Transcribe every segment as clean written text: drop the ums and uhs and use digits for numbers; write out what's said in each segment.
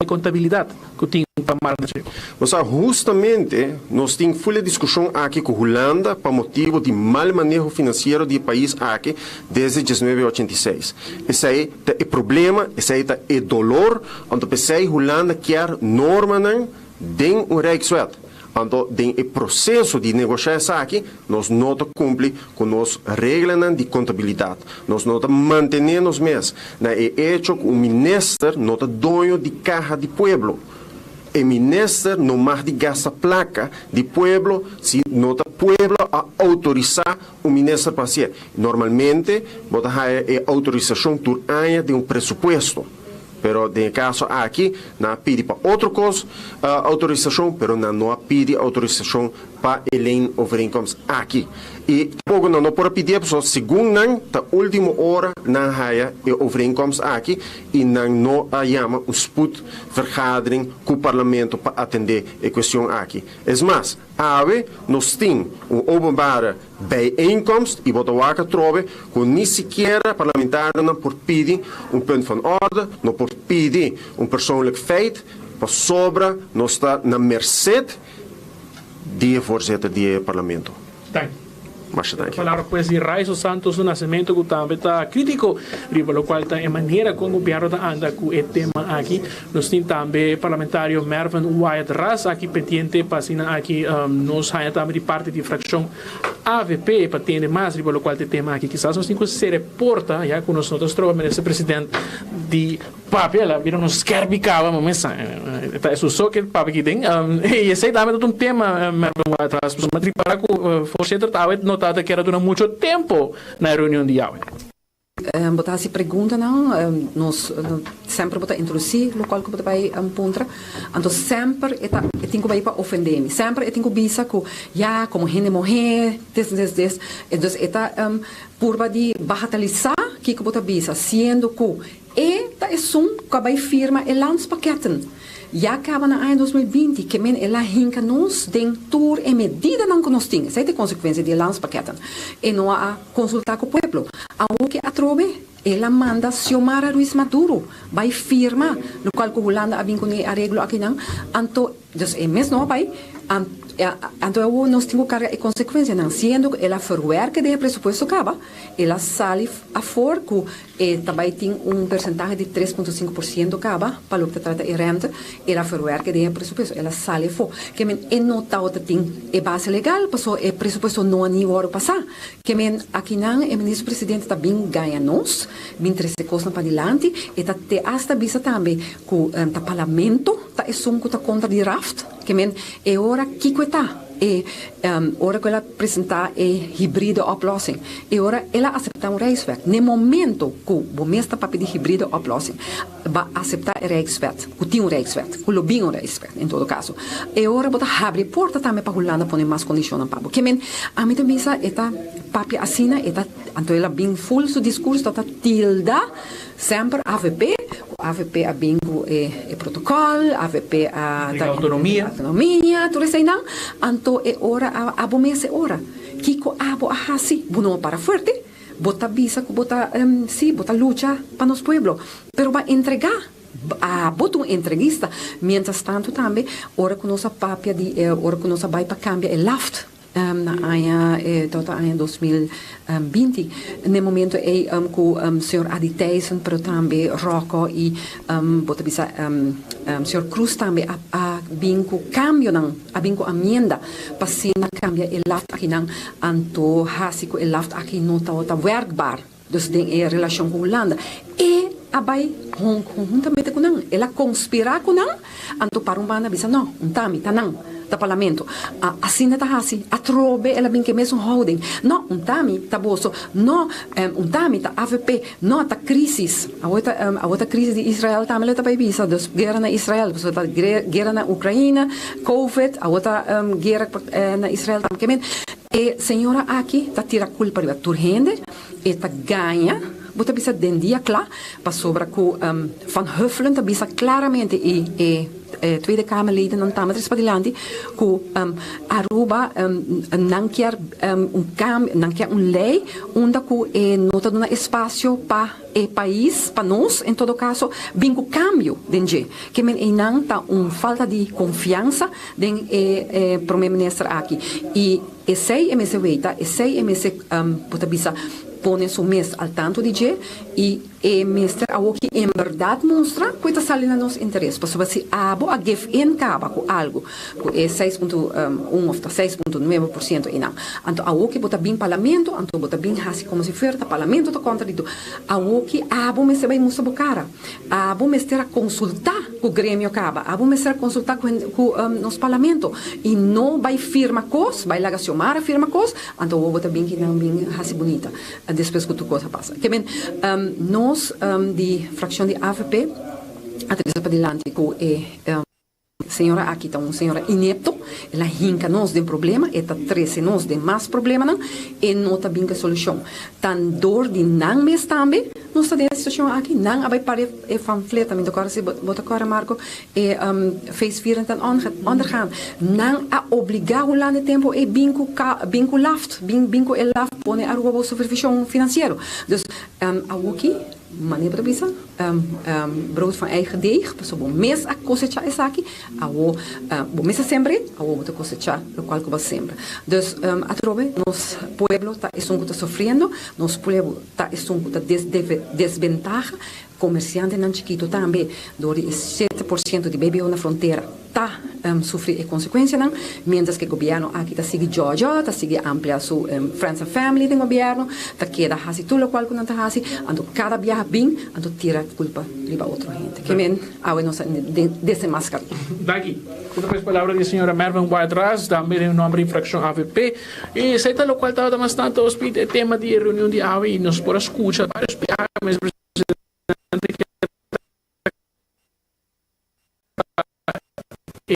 di kontabilidat ku tin pa mara na dje. Nos a hustamente nos tin ful e diskushon aki ku Hulanda pa motibu di mal maneho finansiero di e pais aki desde 1986. Esei ta e problema, esei ta e dolor, anto p'esei Hulanda kier normanan den un Rijkswet. Anto den e proseso di negoshá esaki nos no ta kumpli ku nos reglanan di kontabilidat. Nos no ta mantené nos mes na e echo ku un minister no ta doño di kaha di pueblo. E minister no mag di gasta plaka di pueblo si no ta pueblo a outorisá un minister pa hasié. Normalmente bo ta haya e outorisashon tur aña den un presupuesto. Pero den e kaso aki nan a pidi pa otro kos outorisashon, pero nan no a pidi outorisashon pa e leenovereenkomst aki. I tampoko nan no por a pidié pasobra segun nan ta ultimo ora nan haya e overeenkomst aki i nan no a yama un spoedvergadering ku parlamento pa atendé e kuestion aki. Es mas, awe nos tin un openbare bijeenkomst i bo ta wak atrobe ku ni sikiera parlamentarionan por pidi un punt van orde, no por pidi un persoonlijk feit pasobra nos ta na merced di e voorzitter di e parlamento. Danki. Masha danki. Palabra pues di Raizo Santos do Nascimento cu tambe ta critico riba locual ta e manera con gobierno ta anda cu e tema aki. Nos tin tambe parlamentario Mervin Wyatt Ras aki pendiente pa asina aki nos haya tambe di parti di fraccion avp pa tende mas riba locual ta e tema aki. Kisas nos tin cu cera e porta ya cu nos no ta stroba minister president di papia, el a bira nos skerpi caba ma mesa ta esun so ke papia aki den y esey tambe ta un tema Mervin Wyatt Ras pasobra mi a ripara cu voorzitter ta awe no ta kere duna mucho tempo na e reunion di awe. Bo ta hasi preguntanan, nos semper bo ta introdusí lokual ku bo ta bai puntra. Anto semper e ta e tin ku bai pa ofendé mi. Semper e tin ku bisa ku ya komo hende muhé des des des. Entonces e ta purba di bagatalisá kiko bo ta bisa, siendo ku e ta esun ku a bai firma e landspakketten. Ya kaba na aña 2020, ke men el a hinka nos den tur e medidanan ku nos tin. Esei ta e konsekuensia di e landspakketten. E no a konsultá ku pueblo. Awor ke atrobe el a manda Xiomara Ruiz Maduro bai firma lokual ku Hulanda a bin ku e areglo akinan. Anto, dus e mes no a bai. Anto awor nos tin ku karga e konsekuensianan, siendo ku el a verwerke den e presupuesto kaba, el a sali afor ku E ta bai tin un persentahe di 3,5% kaba pa loke ta trata e rente. El a verwerke den e presupuesto, el a sali afó. Ke men e no tabata tin e base legal pasobra e presupuesto no a ni wòrdu pasá. Ke men akinan e minister presidente ta bin gaña nos, bin trese kosnan padilanti. E ta te asta bisa tambe ku ta parlamento ta esun ku ta kontra di raft. Ke men e ora kiko e ta? E ora ku el a presentá e hibride oplossing, e ora el a aseptá un Rijkswet. N'e momento ku bo mes ta papia di hibride oplossing, bo a aseptá e Rijkswet, ku tin un Rijkswet, ku lo bin un Rijkswet en todo kaso, e ora bo ta habri e porta tambe pa Hulanda pone mas kondishonnan pa bo. Ke men, ami ta bisa e ta papia asina, e ta, anto el a bin ful su diskurso ta tilda Semper avp, ku avp a bin ku e protokòl, avp a ta autonomia, autonomia, tur eseinan, anto e ora a abo mes e ora. Kiko abo a hasi? Bo no a para fuerte, bo ta bisa ku bo ta si, bo ta lucha pa nos pueblo, pero bo a entregá, abo ta un entreguista. Mientras tanto tambe ora ku nos a papia di ora ku nos a bai pa kambia e laft, Na aña e tabata aña 2020. N'e momento ei ku señor Adi Thijssen pero tambe Rocco i bo ta bisa señor Cruz tambe a a bin ku kambionan, a bin ku amienda pa asina kambia e laft akinan anto hasi ku e laft aki no tabata werkbaar. Dus den e relashon ku Hulanda e a bai huntamente ku nan, el a konspirá ku nan, anto para un banda a bisa no, un ta mi, ta nan, ta parlamento. Asina ta hasi, atrobe el a bin ku e mesun houding, no, un ta mi, ta boso, no, un ta mi, ta avp, no, ta krisis. Awor ta, awor ta krisis di Israel tambe lo ta bai bisa, dus guera na Israel, pasobra ta guera na Ukraina, covid, awor ta guera na Israel tambe. Ke men, e señora aki ta tira kulpa riba tur hende. E ta gaña, bo ta bisa den dia kla, pasobra ku Van Huffelen ta bisa klaramente i e Tweede Kamerleden nan tambe a trese padilanti ku Aruba nan kier un kambio, nan kier un lei unda ku e no ta duna espasio pa e pais, pa nos en todo kaso, bin ku kambio den dje. Ke men einan ta un falta di konfiansa den e Prome Minister aki. I esei e mester weita, esei e mester bo ta bisa pone su mes al tanto di dje i E mester awoki en berdad mustra cu e ta sali na nos interes, pasobra si abo a give in caba cu algo cu e 6.1 of ta 6.9% einan, anto awoki bo ta bin parlamento, anto bo ta bin haci como si fuera ta parlamento ta contra di tur. Awoki abo mester bay mustra bo cara. Abo mester a consulta cu gremio caba, abo mester a consulta cu cu nos parlamento y no bay firma cos, bay laga Xiomara firma cos, anto awo bo ta bin kinan bin haci bunita. Despues ku tur kos a pasa. Ke men, nos di frakshon di avp a trese padilanti ku e señora aki ta un señora inepto, el a hinka nos den problema, e ta trese nos den mas problemanan, e no ta bin ku e solushon. Tan dor di nan mes tambe nos ta den e situashon aki, nan a bai para e pamfleta, mi ta kòrda si bo ta kòrda Marco, E feestvieren ten ondergaan. Nan a obligá Hulanda e tempu ei bin ku bin ku laft, bin bin ku e laft pone Aruba bou supervishon finansiero. Dus awoki, manera bo ta bisa, brood van eigen deeg, pasobra bo mes a kosechá esaki, awo bo mes a sembr'é, awo bo ta kosechá lokual ku bo a sembra. Dus atrobe nos pueblo ta esun ku ta sufriendo, nos pueblo ta esun ku ta desbentaha. Komersiantenan chikitu tambe, dor di e 7% di BBO na frontera, ta sufri e konsekuensianan, miéntras ku e gobièrnu aki ta sigui djòdjò, ta sigui amplia su friends and family den gobièrnu, ta keda hasi tur lokual ku nan ta hasi, anto kada biaha bin, anto tira kulpa riba otro hende. Ke men awe nos a desenmaskará. Danki. Otro bes palabra di señora Mervin Wyatt-Ras, tambe den nomber di frakshon avp. I esei ta lokual tabata mas tantu ospit e tema di e reunion di awe i nos por a skucha vários biaha mes presidente ke ta e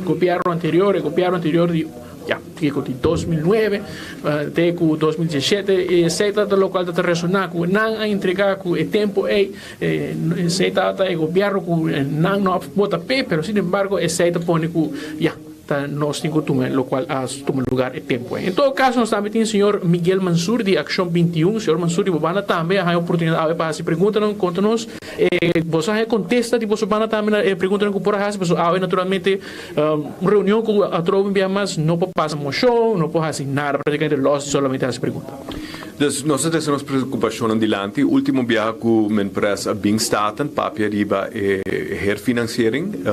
gobierno anterior, e gobierno anterior di ya kiko di 2009 te ku 2017 i esei ta lokual ta resona ku nan a entrega ku e tempu ei esei tabata e gobierno ku nan no a bota p'e pero sin embargo esei ta pone ku ya Ta nos tin cu tuma locual a tuma lugar e tempo ei. En todo caso nos tambe tin señor Miguel Mansur di Accion 21. Señor Mansur di bo banda tambe a haña oportunidad awe pa haci preguntanan contra nos. Boso a haña contesta di boso banda tambe na e preguntanan cu por a haci pasobra awe naturalmente un reunion cu atrobe un bia mas no por pasa mocion, no por haci nada practicamente los di solamente haci pregunta. Dus nos a trece nos preocupacionnan dilanti. Ultimo biaha cu Minpres a bin Staten papia riba e herfinanciering,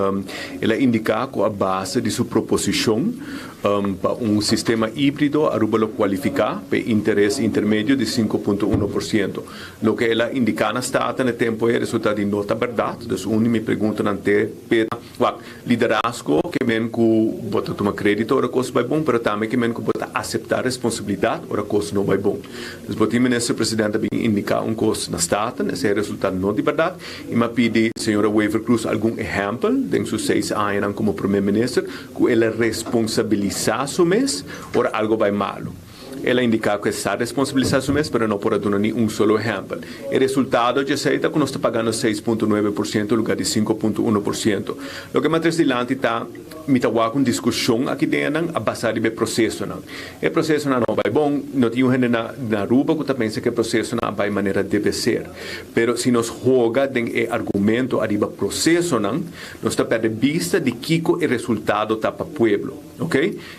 El a indiká ku a base di su proposishon pa un sistema híbrido Aruba lo kualifiká pa e interes intermedio di 5.1%. Loke el a indiká na Staten e tempu ei a resultá di no ta bèrdat. Dus un di mi preguntanan te p'e ta, wak, liderazgo ke men ku bo ta tuma krédito ora kos bai bon, pero tambe ke men ku bo ta aseptá responsabilidat ora kos no bai bon. Dus bo tin Minister President a bin indiká un kos na Staten, esei a resultá no di bèrdat. I m'a pidi señora Wever-Croes algun ehèmpel den su seis añanan komo promé minister ku el a responsabilisá su mes ora algo bai malu. El a indiká ku e sa responsabilisá su mes pero no por a duna ni un solo ehèmpel. E resultado djesei ta ku nos ta pagando 6.9% lugá di 5.1%. Loke m'a tres dilanti ta mi ta wak un diskushon aki den nan a basá riba e prosesonan. E prosesonan no a bai bon, no tin un hende na Aruba ku ta pensa ku e prosesonan a bai manera debe ser. Pero si nos hoga den e argumento ariba procesonan, nos ta perde bista di kico e resultado ta pa pueblo. Ok?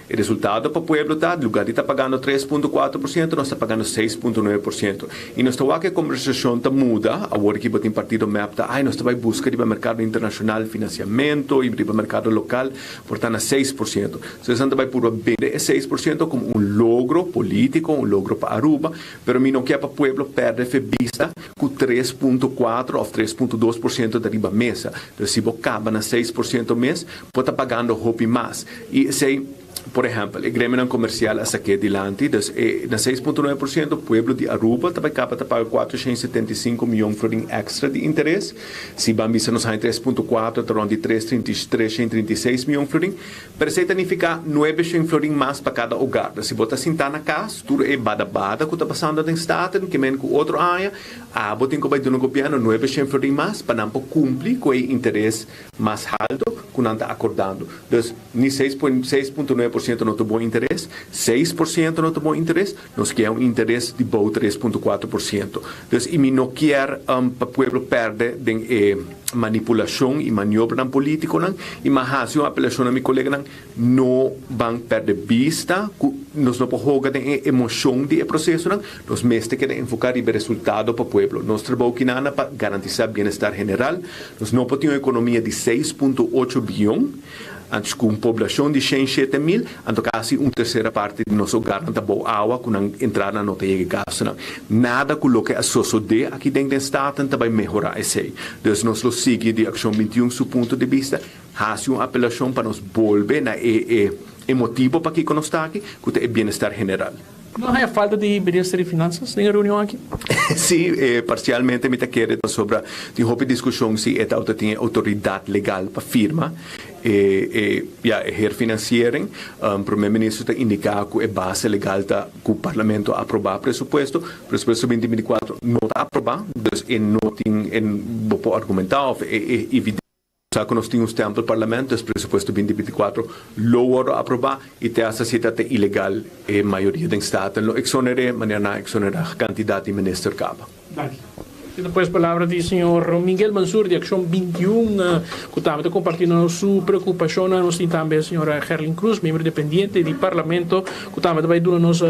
E resultado pa pueblo ta, lugar di ta pagando 3.4%, nos ta pagando 6.9%. Y nos ta wak e conversacion ta muda, awor ki bo tin partido mep ta, ay nos ta bay busca riba mercado internacional financiamento y riba mercado local por ta na 6%. So esan ta bay purba bende e 6% como un logro politico, un logro pa Aruba, Pero mi no ke pa pueblo perde fe bista ku 3.4 of 3.2% ta riba mesa. Entonces si bo kaba na 6% mes, bo ta pagando hopi mas. I esei, por ehempel, e gremionan komersial a sak'é dilanti. Dus e na 6.9% pueblo di Aruba ta bai kaba ta paga 475 miyon florin èkstra di interes. Si ban bisa nos haña 3.4 ta rònt di 336 miyon florin. Pero esei ta nifiká 900 florin mas pa kada ogar. Si bo ta sintá na kas, tur e bada-bada ku ta pasando den Staten, ke men ku otro aña, Abo tin ku bai duna gobièrnu 900 florin mas pa nan por kumpli ku e interes mas haltu ku nan ta akordando. Dus ni 6,9% no ta bon interes, 6% no ta bon interes, nos kier un interes di bou 3,4%. Dus i mi no kier pa pueblo pèrdè den e manipulashon i maniobranan polítikonan i mi a hasi un apelashon na mi koleganan, No ban perde bista ku nos no por hoga den e emoshon di e prosesonan, nos mester keda enfoká riba e resultado pa pueblo. Nos trabou kinana pa garantisá bienestar general. Nos no por tin un ekonomia di 6.8 bion, antes ku un poblashon di 107 mil, anto kasi un tersera parti di nos hogarnan ta bou awa ku nan entradanan no ta yega e gastunan. Nada ku loke a sosodé aki den Staten ta bai mehorá esei. Dus nos lo sigui di Akshon 21 su punto di bista. Hasi un apelashon pa nos bolbe na e e e motibo pakiko nos ta aki, ku ta e bienestar general. No haya falta di Minister di Finansas den e reunion aki? Sí, parsialmente mi ta kere pasobra tin hopi diskushon si e tabata tin e outoridat legal pa firma e e ya e herfinanciering. Prome Minister ta indiká ku e base legal ta ku Parlamento a aprobá presupuesto. Presupuesto 2024 no ta aprobá, dus e no tin e bo por argumentá òf e e evidente. Sa ku nos tin un stempel parlamento, es presupuesto 2024 lo wòrdu aprobá i te hasta si ta te ilegal e mayoria den Staten lo eksoner'é manera nan a eksonerá kantidat di minister kaba. Danki. Tin pues palabra di señor Miguel Mansur di Accion 21 ku tambe ta kompartiendo su preokupashonnan. Nos tin tambe señora Gerlin Cruz, miembro independiente di Parlamento, ku tambe ta bai duna nos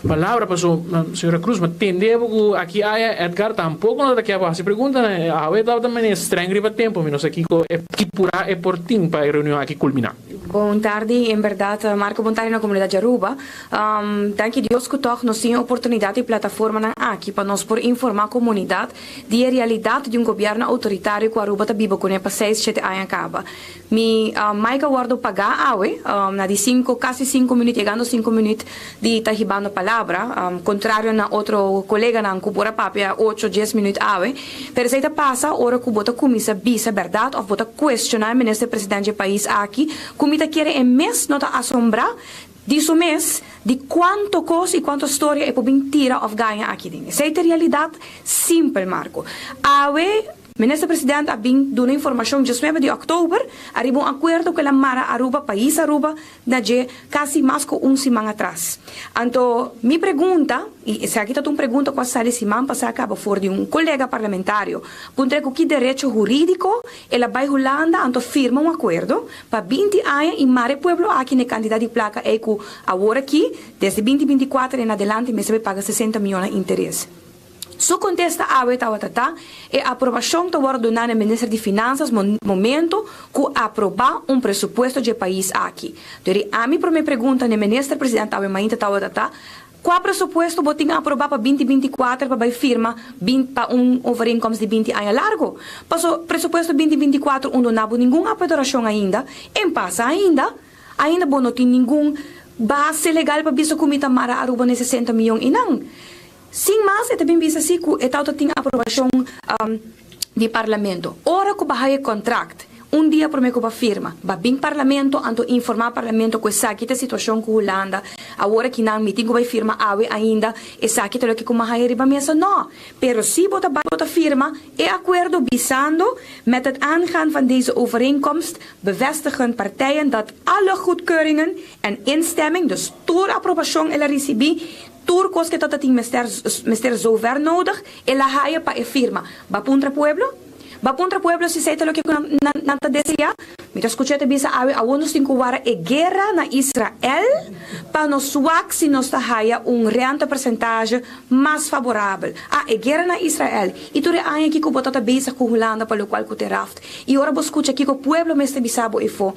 palabra. Paso, señora Cruz, ma tende bo ku aki aya Edgar tampoco no ta kier bo hasi preguntanan. Awe tabata manera streng riba tempo. Mi no sa kiko e ki purá e por tin pa e reunion aki kulminá. Bon tardi, en berdad Marco bon tardi na comunidad di Aruba. Danki Dios cu toch nos tin e oportunidad y plataformanan aki pa nos por informa comunidad di e realidad di un gobierno autoritario cu Aruba ta biba cune pa seis shete aña caba. Mi mic a wordo paga awe na di cinco casi cinco minuut yegando cinco minuut di ta hibando palabra contrario na otro coleganan cu por a papia ocho dies minuut awe pero esey ta pasa ora cu bo ta cuminsa bisa berdad of bo ta cuestiona e minister president dje pais aki cu mi ta kere e mes no ta asombra di su mes di cuanto cos y cuanto storia e por bin tira of gaña aki den. Esey ta e realidad simpel Marco. Awe Minister President a bin duna informacion 19 di october ariba un acuerdo cu el a mara Aruba, pais Aruba, na dje casi mas cu un siman atras. Anto mi pregunta, y esaki ta un pregunta cu a sali siman pasa caba for di un colega parlamentario, puntra cu ki derecho huridico el a bay Hulanda anto firma un acuerdo pa 20 aña y mara e pueblo aki na e cantidad di placa ey cu awor aki, desde 2024 en adelante mester bay paga 60 miyon na interes. Su contesta awe tabata ta, e aprobacion ta wordo duna na Minister di Finanzas momento cu aproba un presupuesto dje pais aki. Dori ami prome pregunta na Minister President awe mainta tabata ta, cua presupuesto bo tin aproba pa 2024 pa bay firma pa un overeenkomst di 20 aña largo? Paso presupuesto 2024 un no na bo ningun aprobacion ainda, en pasa ainda, ainda bo no tin ningun base legal pa bisa cu mi ta mara Aruba na e 60 miyon einan. Sin mas, e ta bin bisa si cu e tawata tin aprobacion di Parlamento. Ora cu ba haya e contract, un dia prome cu ba firma, ba bin Parlamento, anto informa Parlamento cu esaki ta e situacion cu Hulanda, awor aki nan mi tin cu bay firma awe ainda, esaki ta loke cu mi a haya riba mesa? No! Pero si bo ta bay bo ta firma e acuerdo bisando, Met het aangaan van deze overeenkomst bevestigen partijen dat alle goedkeuringen en instemming, dus tur aprobacion el a ricibi, tur cos cu ta tin mester zover nodig, el a haya pa e firma. Ba puntra pueblo? Ba puntra pueblo si esey ta loke cu nan ta desea? Mi ta scucha ta bisa awe, awor nos tin cu wara e guera na Israel pa nos wak si nos ta haya un rentepercentage mas favorabel. Ah, e guera na Israel. Y tur e aña kico bo ta ta bezig cu Hulanda pa locual cu te raft. Y ora bo scucha kico pueblo mester bisa bo efo.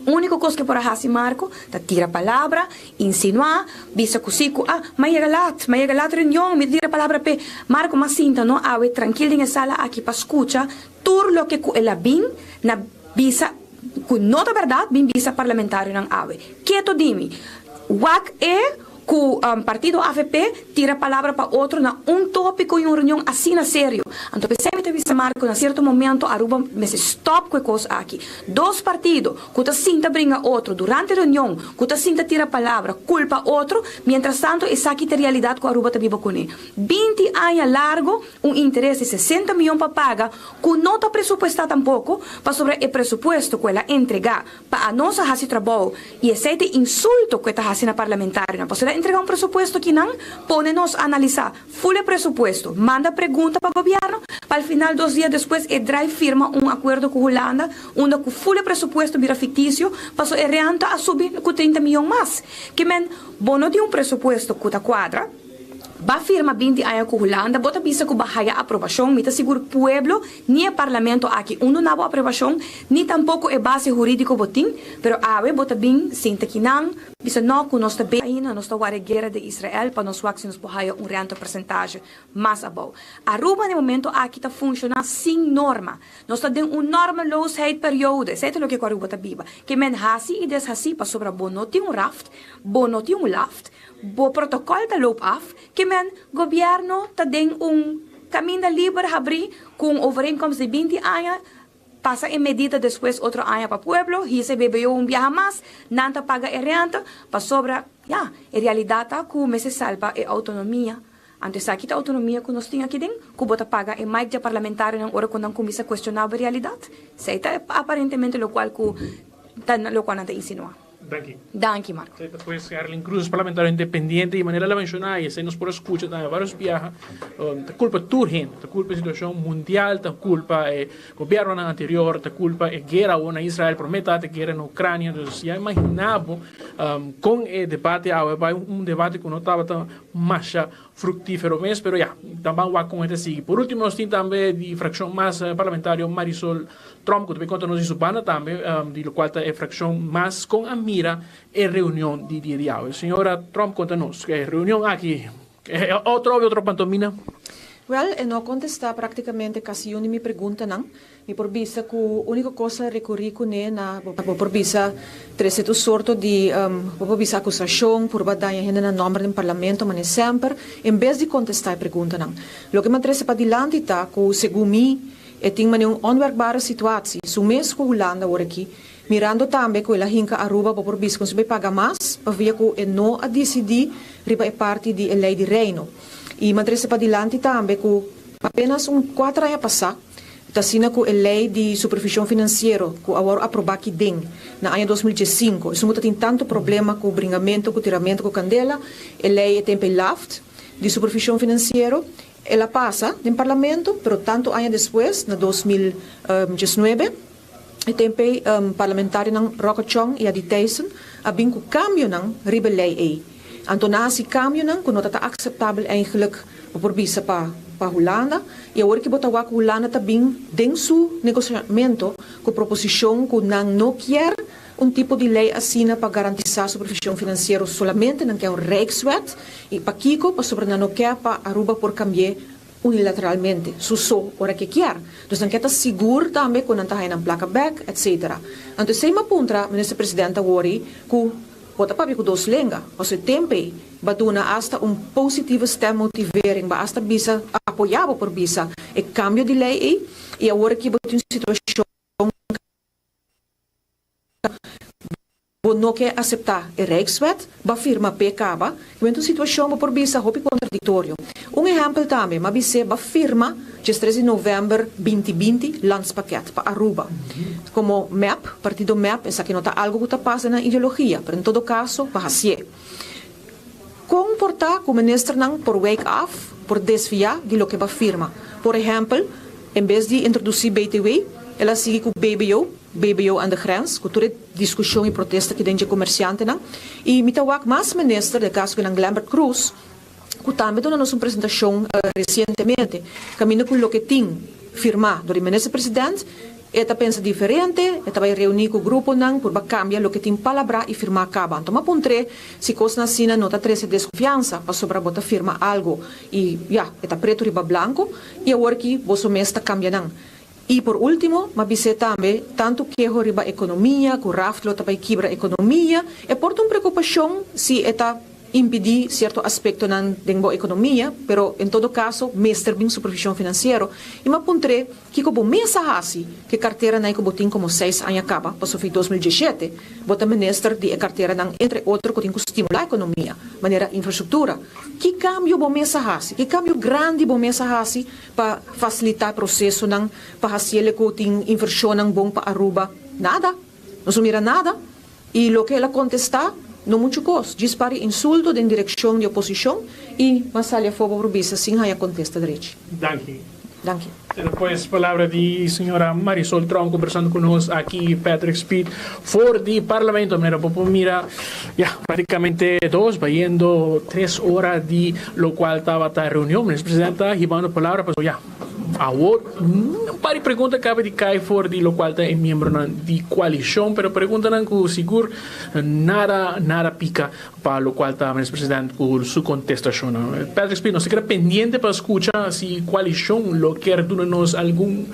Úniko kos ku e por a hasi Marko ta tira palabra, insinuá, bisa ku sí ku a, m'a yega lat, m'a yega lat reunion, mi ta tira palabra p'e. Marko m'a sinta no awe trankil den e sala aki pa skucha tur loke ku el a bin na bisa ku no ta bèrdat bin bisa parlamentarionan awe. Keto di mi. Wak e. Cu partido avp tira palabra pa otro na un topico y un reunion asina serio. Anto pesey mi ta bisa Marco na cierto momento Aruba mester stop cu e cos aki. Dos partido cu ta sinta bringa otro durante reunion, cu ta sinta tira palabra, culpa otro, mientras tanto esaki ta realidad cu Aruba ta biba cune. 20 aña largo un interes di 60 miyon pa paga cu no ta presupuesta tampoco pasobra e presupuesto cu el a entrega pa anos a haci trabou y esey ta e insulto cu e ta haci na parlamentarionan pasobra el a entrega un presupuesto ki nan pone nos analisa full e presupuesto manda pregunta pa gobierno pa al final dos dia despues e draai firma un acuerdo cu Hulanda unda cu full e presupuesto bira ficticio pasobra e renta a subi cu 30 miyon mas ke men bo no tin un presupuesto cu ta cuadra. Ba firma 20 aña cu Hulanda, bo ta bisa cu ba haya aprobacion, mi ta sigur pueblo ni e parlamento aki un duna bo aprobacion, ni tampoco e base huridico bo tin, pero awe bo ta bin sinta kinan, bisa no cu nos ta be ainda, nos ta wara e guera den Israel pa nos wak si nos por haya un renta percentage mas abou. Aruba na e momento aki ta funciona sin norma. Nos ta den un normeloosheid periode, esey ta loke cu Aruba ta biba. Ke men haci y deshaci pasobra bo no tin un raft, bo no tin un laft, Bo protocol ta loop af, ke men gobierno ta den un caminda liber habri cu un overeenkomst di 20 aña, pasa e medida despues otro aña pa pueblo, hisa e BBO un biaha mas, nan ta paga e renta, pasobra, ya, e realidad ta cu mester salba e autonomia. Anto esaki ta autonomia cu nos tin aki den, cu bo ta paga e mic dje parlamentarionan ora cu nan cuminsa cuestiona bo realidad? Esey ta aparentemente locual cu ta locual nan ta insinua. Danki. Danki, Marco. Esei ta pues Erlin Cruz, parlamentario independiente y manera el a menciona y esei nos por a scucha tambe varios biaha, ta culpa tur hende, ta culpa e situacion mundial, ta culpa e gobiernonan anterior, ta culpa e guera awor na Israel, prome ta e guera na Ucrania, entonces ya imagina bo con e debate awe bay un debate cu no tabata masha fructifero mes, pero ya, ta ban wak con e ta sigui. Por ultimo nos tin tambe di fraccion mas parlamentario Marisol Tromp cu ta bay conta nos di su banda tambe di locual ta e fraccion mas con a mira e reunion di dia di awe. Señora Tromp conta nos e reunion aki otro of otro pantomina? Wel, e no a contesta practicamente casi un di mi preguntanan. Mi por bisa cu unico cos a recuri cune na bo por bisa trece tur sorto di bo por bisa acusacion, purba daña hende na nomber den parlamento, mane semper, en bes di contesta e preguntanan. Loke mi a trece padilanti ta cu segun mi E tin manera un onwerkbare situatie, su mes cu Hulanda awor aki, mirando tambe cu el a hinca Aruba bo por bisa cu nos bay paga mas pavia cu e no a dicidi riba e parti di e ley di Reino. Y m'a trece padilanti tambe cu apenas un cuater aña pasa ta asina cu e ley di supervision financiero cu a wor aproba aki den na aña 2015, esun cu ta tin tanto problema cu bringamento cu tiramento cu candela, e ley e tempo e laft di supervision financiero, El a pasa den parlamento, pero tantu aña despues, na 2019, e temp ei parlamentarionan Rocco Chong i Adi Thijssen a bin ku kambionan riba e lei ei. Anto nan a hasi kambionan ku no ta ta akseptabel eigenlijk, bo por bisa, pa pa Hulanda. I awor ki bo ta wak ku Hulanda ta bin den su negosiamento ku proposishon ku nan no kier Un tipo di ley asina pa garantisa supervision financiero solamente nan ke un Rijkswet y pakico? Pasobra nan no ke pa Aruba por cambi'e unilateralmente, su so, ora ke kier. Dus nan ke ta sigur tambe cu nan ta haya nan placa bek, etc. Anto esey m'a puntra Minister President awori cu bo ta papia cu dos lenga, pasobra e tempo ey ba duna hasta un positieve stemmotivering, ba hasta bisa apoya bo por bisa e cambio di ley ey y awor aki bo tin un situacion Bo no ke aseptá e Rijkswet, bo a firma p'e kaba, ku benta un situashon bo por bisa hopi kontradiktorio. Un ehèmpel tambe, m'a bis'é bo a firma 13 di novèmber 2020 Landspakket pa Aruba. Komo mep, partido mep, esaki no ta algu ku ta pas den nan ideologia, pero en todo kaso bo a hasié. Kon por ta ku ministernan por wijk af, por desviá di loke bo a firma? Por ehèmpel, en bes di introdusí BTW, el a sigui ku BBO. BBO aan de grens, ku tur e diskushon i protesta ki den dje komersiantenan. I mi ta wak mas minister, den kaso kinan Glenbert Croes, ku tambe duna nos un presentashon resientemente, kaminda ku loke tin firmá dor di minister president, e ta pensa diferente, e ta bai reuní ku gruponan por ba kambia loke tin palabrá i firmá kaba. Anto m'a puntr'é si kosnan asina no ta trese deskonfiansa pasobra bo ta firma algu i ya, e ta pretu riba blanku i awor ki boso mes ta kambia nan. I por último, m'a bis'é tambe, tantu keho riba ekonomia, ku Raft lo ta bai kibra ekonomia, e por ta un preokupashon si e ta impidí sierto aspektonan den bo ekonomia, pero en todo kaso mester bin supervishon finansiero. I m'a puntr'é kiko bo mes a hasi ku e karteranan ku bo tin komo seis aña kaba, pasobra fi 2017 bo ta minister di e karteranan entre otro ku tin ku stimulá ekonomia, manera infrastruktura. Ki kambio bo mes a hasi? Ki kambio grandi bo mes a hasi pa fasilitá e prosesonan pa hasiel ku tin invershonnan bon pa Aruba? Nada. Nos no mira nada. I loke el a kontestá, No muchu kos, djis par di insulto den direkshon di oposishon i m'a sali afó bo por bisa sin haña kontesta drechi. Danki. Danki. Despues palabra di señora Marisol Tromp kombersando ku nos aki Patrick Speed for di Parlamento. Manera bo por mira ya praktikamente dos bayendo tres ora di lokual tabata reunion. Minister President ta hibando palabra pasobra ya. Awor, un par di pregunta caba di cay for di locual ta e miembronan di coalicion, pero preguntanan cu sigur nada, nada pica pa locual ta Minister President cu su contestacionnan. Patrick Speed, nos ta keda pendiente pa scucha si coalicion lo kier duna nos algun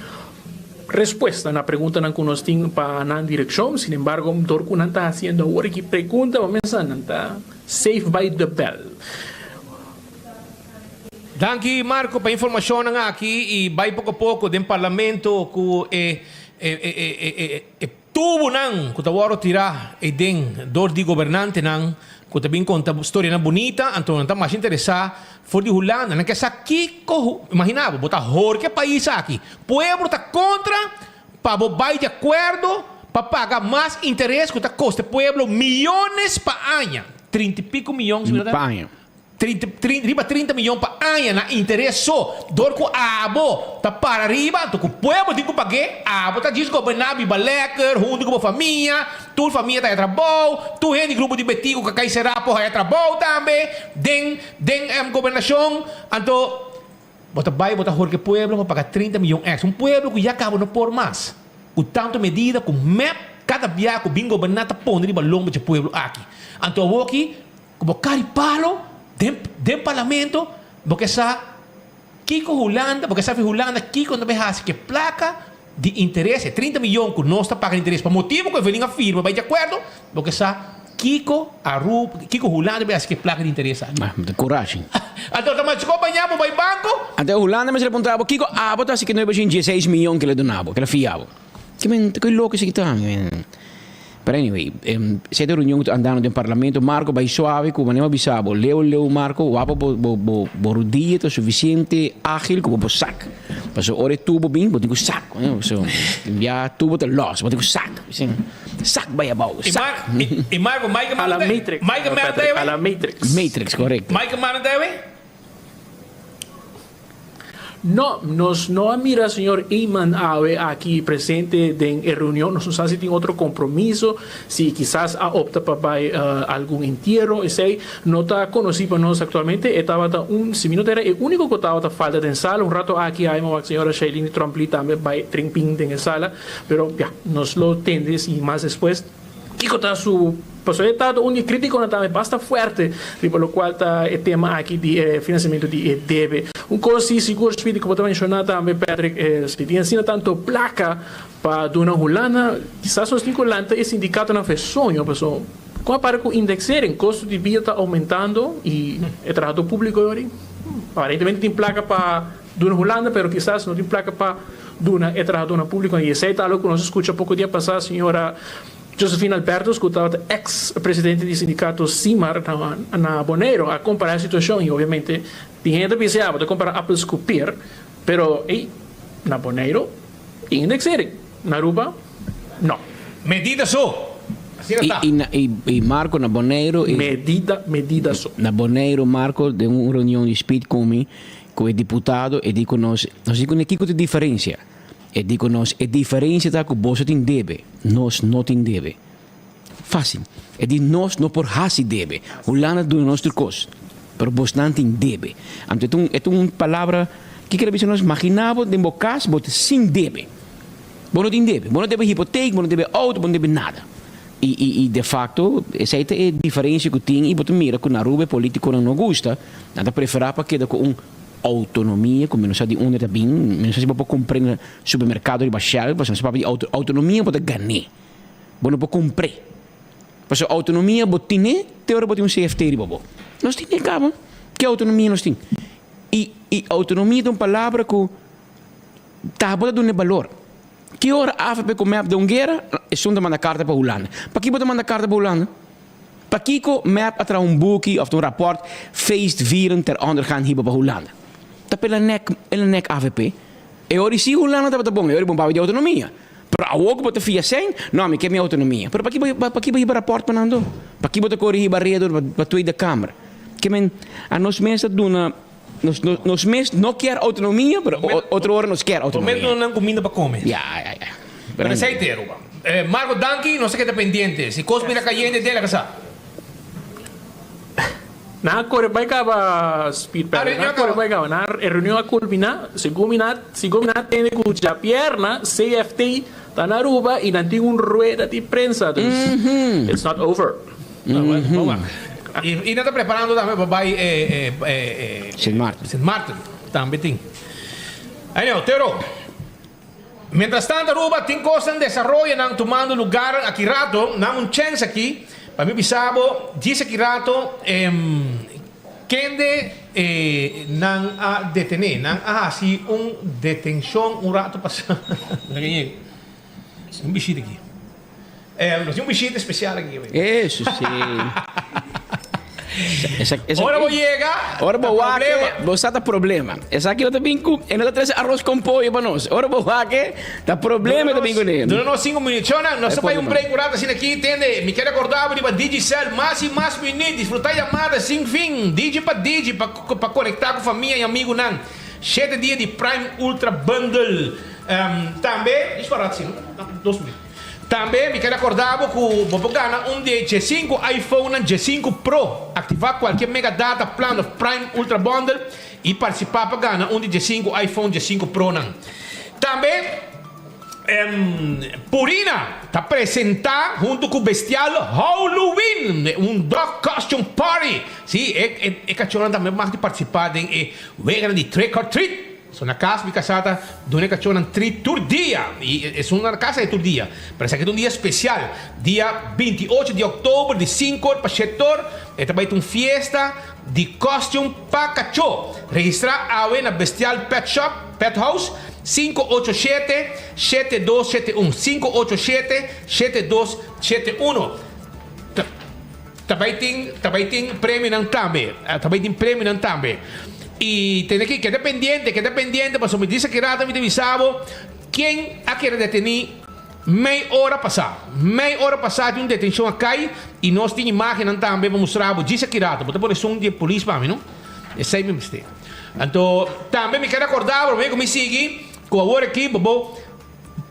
respuesta na preguntanan cu nos tin pa nan direccion. Sin embargo, dor cu nan ta haciendo awor aki pregunta, bo mesa nan ta safe by the bell. Danki Marco pa informacionnan aki y bay poco poco den parlamento cu e e tubonan cu ta wordo tira eyden door di gobernantenan cu ta bin conta storianan bunita anto nan ta mas interesa for di Hulanda nan ke sa kico imagina bo bo ta horke pais aki pueblo ta contra pa bo bay di acuerdo pa paga mas interes cu ta costa pueblo miyones pa aña trinta y pico miyon si mi no ta. Pa aña. Trinta, trinta, riba 30 miyon pa aña na interes so. Dor ku abo ta para riba, anto ku pueblo tin ku pag'é, abo ta djis goberná biba lèker huntu ku bo famia, tur famia ta haya trabou, tur hende di grupo di Betico ku a kai será por haya trabou tambe den den gobernashon. Anto bo ta bai bo ta horka e pueblo pa paga 30 miyon èkstra. Un pueblo ku ya kaba no por mas. Ku tantu medida ku mep kada bia ku bin goberná ta pone riba lomba dje pueblo aki. Anto awoki Ku bo kari palo den den parlamento bo ke sa kiko Hulanda bo ke sa fi Hulanda kiko nan ta bay hasi ke plaka di interes e 30 miyon ku nos ta paga di interes pa motibu ku Evelyn a firma bay di akuerdo bo ke sa kiko Aruba kiko Hulanda bay hasi ke plaka di interes aki. Ah, kurashi. Anto ta mas kompaña bo bay banko. Anto Hulanda mester a puntra bo kiko abo ta hasi ke nuebe shin dieseis miyon ke lo duna bo ke lo fia bo. Ki men ta koe loko esaki ta? Pero anyway, si ta reunion ku ta andando den parlamento, Marco bai suave ku manera mi a bisa bo, leu leu Marco, wak bo bo bo bo rudia ta sufisiente agil ku bo por sak. Pasobra ora e tubo bin, bo tin ku sak, so ya tubo ta los, bo tin ku sak, sak bai abou, sak. I Marco, Mike A la Matrix, Patrick, a la Matrix. Matrix, korekto. Mike manda ta ewe? No, nos no a mira señor Eman awe aki presente den e reunion. Nos no sa si tin otro compromiso, si kisas a opta pa bay algun entiero, esey no ta conoci pa nos actualmente. E tabata un, si mi no ta era e unico cu tabata falta den sala. Un rato aki a wak señora Shailene Tromp-Lee tambe bay trinpin den e sala, pero ya, nos lo tende si mas despues. Kiko ta su pasobra e ta un di e kritikonan tambe basta fuerte riba lokual ta e tema aki di e finansiamentu di e debe. Un kos si sigur Speedy ku bo ta menshoná tambe Patrick si tin asina tantu plaka pa duna Hulanda kisas nos tin ku lanta e sindikatonan for e soño pasobra kon a para ku indexering kosto di bida ta oumentando i e trahadó públiko yori aparentemente tin plaka pa duna Hulanda pero kisas no tin plaka pa duna e trahadónan públiko i esei ta algo ku nos a skucha poko dia pasá señora Josephine Albertus ku tabata eks presidente di sindikato Simar na Boneiru a kompará e situashon i obviamente tin hende ta bisa ya bo ta kompará appels ku peer pero ey na Boneiru tin indexering na Aruba no. Medida so. Asina ta. I Marco na Boneiru. Medida medida so. Na Boneiru Marco den un reunion di speed ku mi Ku e diputado e di ku nos, nos di kuné kiko ta e diferensia? E di ku nos, e diferensia ta ku boso tin debe, nos no tin debe. Fásil. E di nos no por hasi debe. Hulanda duna nos tur kos, pero bosnan tin debe. Anto e ta un e ta un palabra, kiko el a bisa nos? Maginá bo den bo kas bo ta sin debe. Bo no tin debe. Bo no debe hipotek, bo no debe outo, bo no debe nada. I i i de facto esei ta e diferencia cu tin i bo ta mira cu na Aruba e politiconan no gusta, nan ta prefera pa keda cu un autonomia cu mi no sa di unda ta bin, mi no sa si bo por compr'e na supermercado riba shelf, pasobra nos papia di autonomia bo ta gan'e, bo no por compr'e. Pasobra autonomia bo tine te ora bo tin un CFT riba bo. Nos tine kaba. Ke autonomia nos tin? I i autonomia ta un palabra ku ta bo ta duna e balor. Ki ora avp ku mep den un guera, esun ta manda karta pa Hulanda. Pakiko bo ta manda karta pa Hulanda? Pakiko mep a traha un buki òf un rapòrt feestvieren ter ondergang hiba pa Hulanda? Ta pa el a nek el a nek avp. E ora si Hulanda tabata bon, e ora bon papia di autonomia. Pero awor ku bo ta fia sèn, no, mi ke mi autonomia. Pero paki bo paki bo hiba rapòrt pa nan do? Paki bo ta kore hiba redo pa Tweede Kamer? Ke men a nos mes ta duna nos nos mes no kier autonomia, pero otro ora nos kier autonomia. Bo mes duna nan kuminda pa kome. Ya, ya, ya. Pero esei te, Aruba. Marco, danki, nos ta keda pendiente. Si kos bira kayente, den laga sa. Nan a kore bai kaba speed A pedal. reunion Nan a kore kaba. bai kaba. Nan e reunion a kulminá. Segun mi na segun mi na tende ku djabièrna CFT ta na Aruba i nan tin un rueda di prensa. Dus it's not over. Ah, bueno, bon wak. I i nan ta preparando tambe pa bai e e e e Sint Maarten. Sint Maarten tambe tin. Anyhow, Tero. Mientras tanto Aruba tin cosnan desaroyonan tumando lugar aki rato, nan un chens aki pa mi bisa bo djis aki rato kende nan a detene, nan a haci un detencion un rato pasa, un bishita aki. Nos tin un bishita especial aki. Eso si. Ora bo yega, Ora bo ta wak, problema. bo sa ta problema. Esaki lo ta bin ku, e no ta trese arroz con pollo pa nos. Ora bo wak, ta problema ta bin kuné. Duna nos sinku minuut. Shownan, nos E ta bai por un ta. break un rato asina aki. Tende, mi kier recorda bo riba Digicel, mas y mas minuut, disfruta yamada sin fin, Digi pa Digi, pa pa conecta cu famia y amigunan. Shete dia di Prime Ultra Bundle. Tambe, dis pa rato asina, dos minuut. Tambe mi ker acorda bo cu bo por gana un di e djesinku iPhonenan djesinku Pro. Activa cualkier Mega Data Plan of Prime Ultra Bundle y participa pa gana un di djesinku iPhone djesinku Pronan. Tambe Purina ta presenta hunto cu Bestial Howloween, un dog costume party. Si, e cachornan tambe mag di participa den e weganan di trick or treat. So na cas mi casá ta duna e cachónan tri tur dia. Y esun na casa e tur dia. Pero esaki ta un dia special. Dia 28 di october di sinku or pa shete or e ta bai ta un fiesta di costume pa cachó. Registra awe na Bestial Pet Shop, Pet House, 587 7271, 587 7271. Ta bai tin, ta bai tin premionan tambe. Ta bai tin premionan tambe. I tene ki keda pendiente, keda pendiente pasobra mi disa ki rato mi ta bisa bo ken a keda detení mei ora pasá. Mei ora pasá tin un detenshon a kai i nos tin imágennan tambe pa mustra bo djis aki rato. Bo ta pone esun di e polis pa mi no? Esei mi mester. Anto tambe mi keda kòrda bo promé ku mi sigui ku awor aki bo bo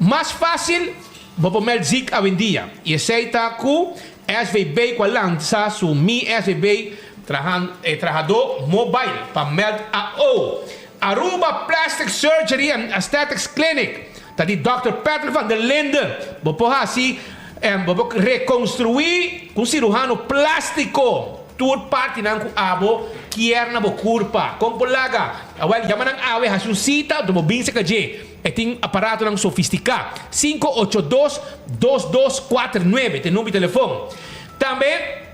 mas fásil bo por mèld zik awendia i esei ta ku SVB ku a lansa su Mi SVB Trahadó Mobile pa meld AO. Aruba Plastic Surgery and Aesthetics Clinic ta di Dòkter Patrick van der Linde. Bo por hasi, bo por rekonstruí ku un siruhano plástiko tur partinan ku abo kier na bo kurpa. Kon por laga? Awèl, yama nan awe, hasi un sita, anto bo bin serka dje. E tin aparatonan sofistiká. 582 2249 ta e number di telefon. Tambe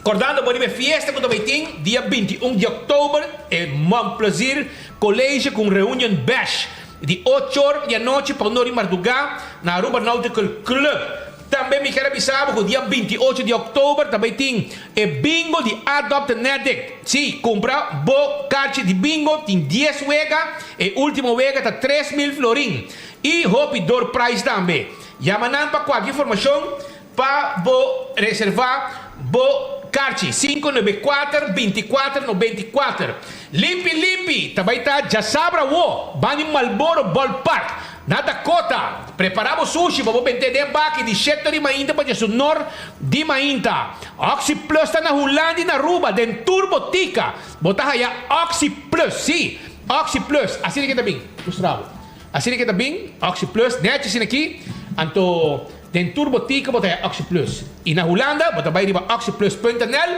kordando bo riba e fiesta ku ta bai tin dia 21 di òktober e Mont Plaisir College ku un reunion bash di ocho or di anochi pa un or di mardugá na Aruba Nautical Club. Tambe mi kier a bisa bo ku dia 28 di òktober ta bai tin e bingo di Adopt an Addict. Sí, kumpra bo karchi di bingo, tin dies wega, e último wega ta 3000 florin. I hopi door prize tambe. Yama nan pa kualke informashon pa bo reservá bo karchi, 594 24 94. Limpi Limpi ta bai ta djasabra awo, banda di Marlboro Ballpark. Na Dakota, prepara bo sushi pa bo bent'é den baki di shete di mainta pa dje su nor di mainta. Oxi Plus ta na Hulanda i na Aruba, den tur botika bo ta haya Oxi Plus. Sí, Oxi Plus, asina ke ta bin. Mustra bo. Asina ke ta bin, Oxi Plus, nèchi asina aki. Anto, den tur botika bo ta haya Oxi Plus. I na Hulanda bo ta bai riba oxiplus punt nl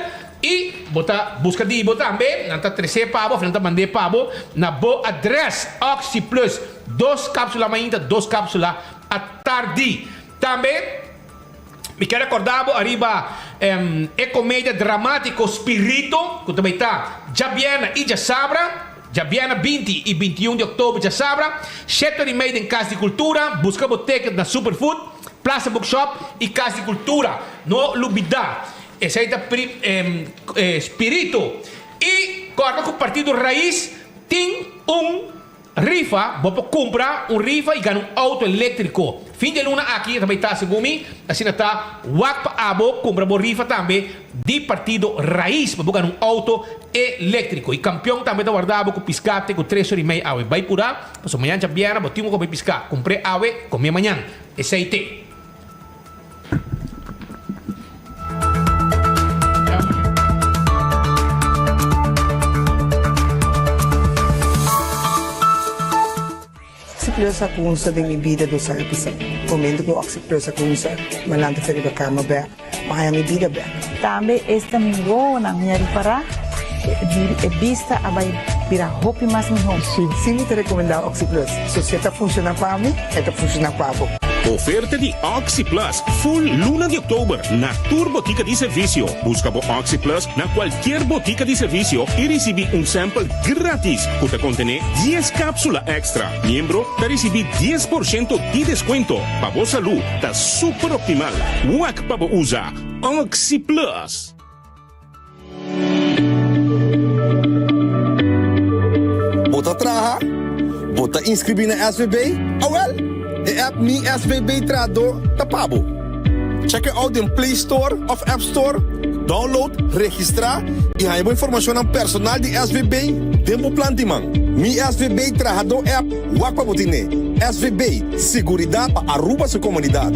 i bo ta buska di bo tambe, nan ta tres'é pa bo òf nan ta mand'é pa bo na bo adrès. Oxi Plus. Dos kapsula mainta, dos kapsula atardi. Tambe Mi kier recorda bo ariba e comedia dramatico Spirito cu ta bay ta djabièrnè y djasabra, djabièrnè 20 y 21 di october djasabra, shete ora y mei den Cas di Cultura. Busca bo ticket na Superfood, Plaza Bookshop y Cas di Cultura. No lubida, esey ta Spirito. Y corda cu Partido Raiz tin un. Rifa, bo por kumpra un rifa i gana un outo eléktriko. Fin di e luna aki e ta bai ta segun mi, asina ta wak pa abo kumpra bo rifa tambe di Partido Raiz pa bo gana un outo eléktriko. I kampion tambe ta warda bo ku piská te ku tres ora i mei awe. Bai purá, pasobra mañan djabièrnè bo tin ku kome piská. Kumpr'é awe, kom'é mañan. Esei te. Oxyplus a cunsa den mi bida dos aña pasa. Momento cu Oxyplus a cunsa, mi a lanta fe riba cama bek, mi a haña mi bida bek. Tambe esta mi wowonan mi a ripará e bista a bai bira hopi mas mihó. Sí mi ta recomendá Oxyplus. So si e ta funciona pa mi, e ta funciona pa bo. Oferta di OxiPlus full luna di oktober na tur botica di servicio. Busca bo OxiPlus na cualkier botica di servicio y ricibi un sample gratis cu ta contene dies capsula extra. Miembro ta ricibi 10% di descuento. Pa bo salud ta super optimal. Wak pa bo usa OxiPlus. Bo ta traha? Bo ta inscribí na SVB? Awel, e app Mi SVB Trahadó ta pa bo. Check e out den Play Store of App Store, download, registrá i haña bo informashonnan personal di SVB den bo plan di man. Mi SVB Trahadó app wak pa bo tine. SVB, siguridat pa Aruba su komunidat.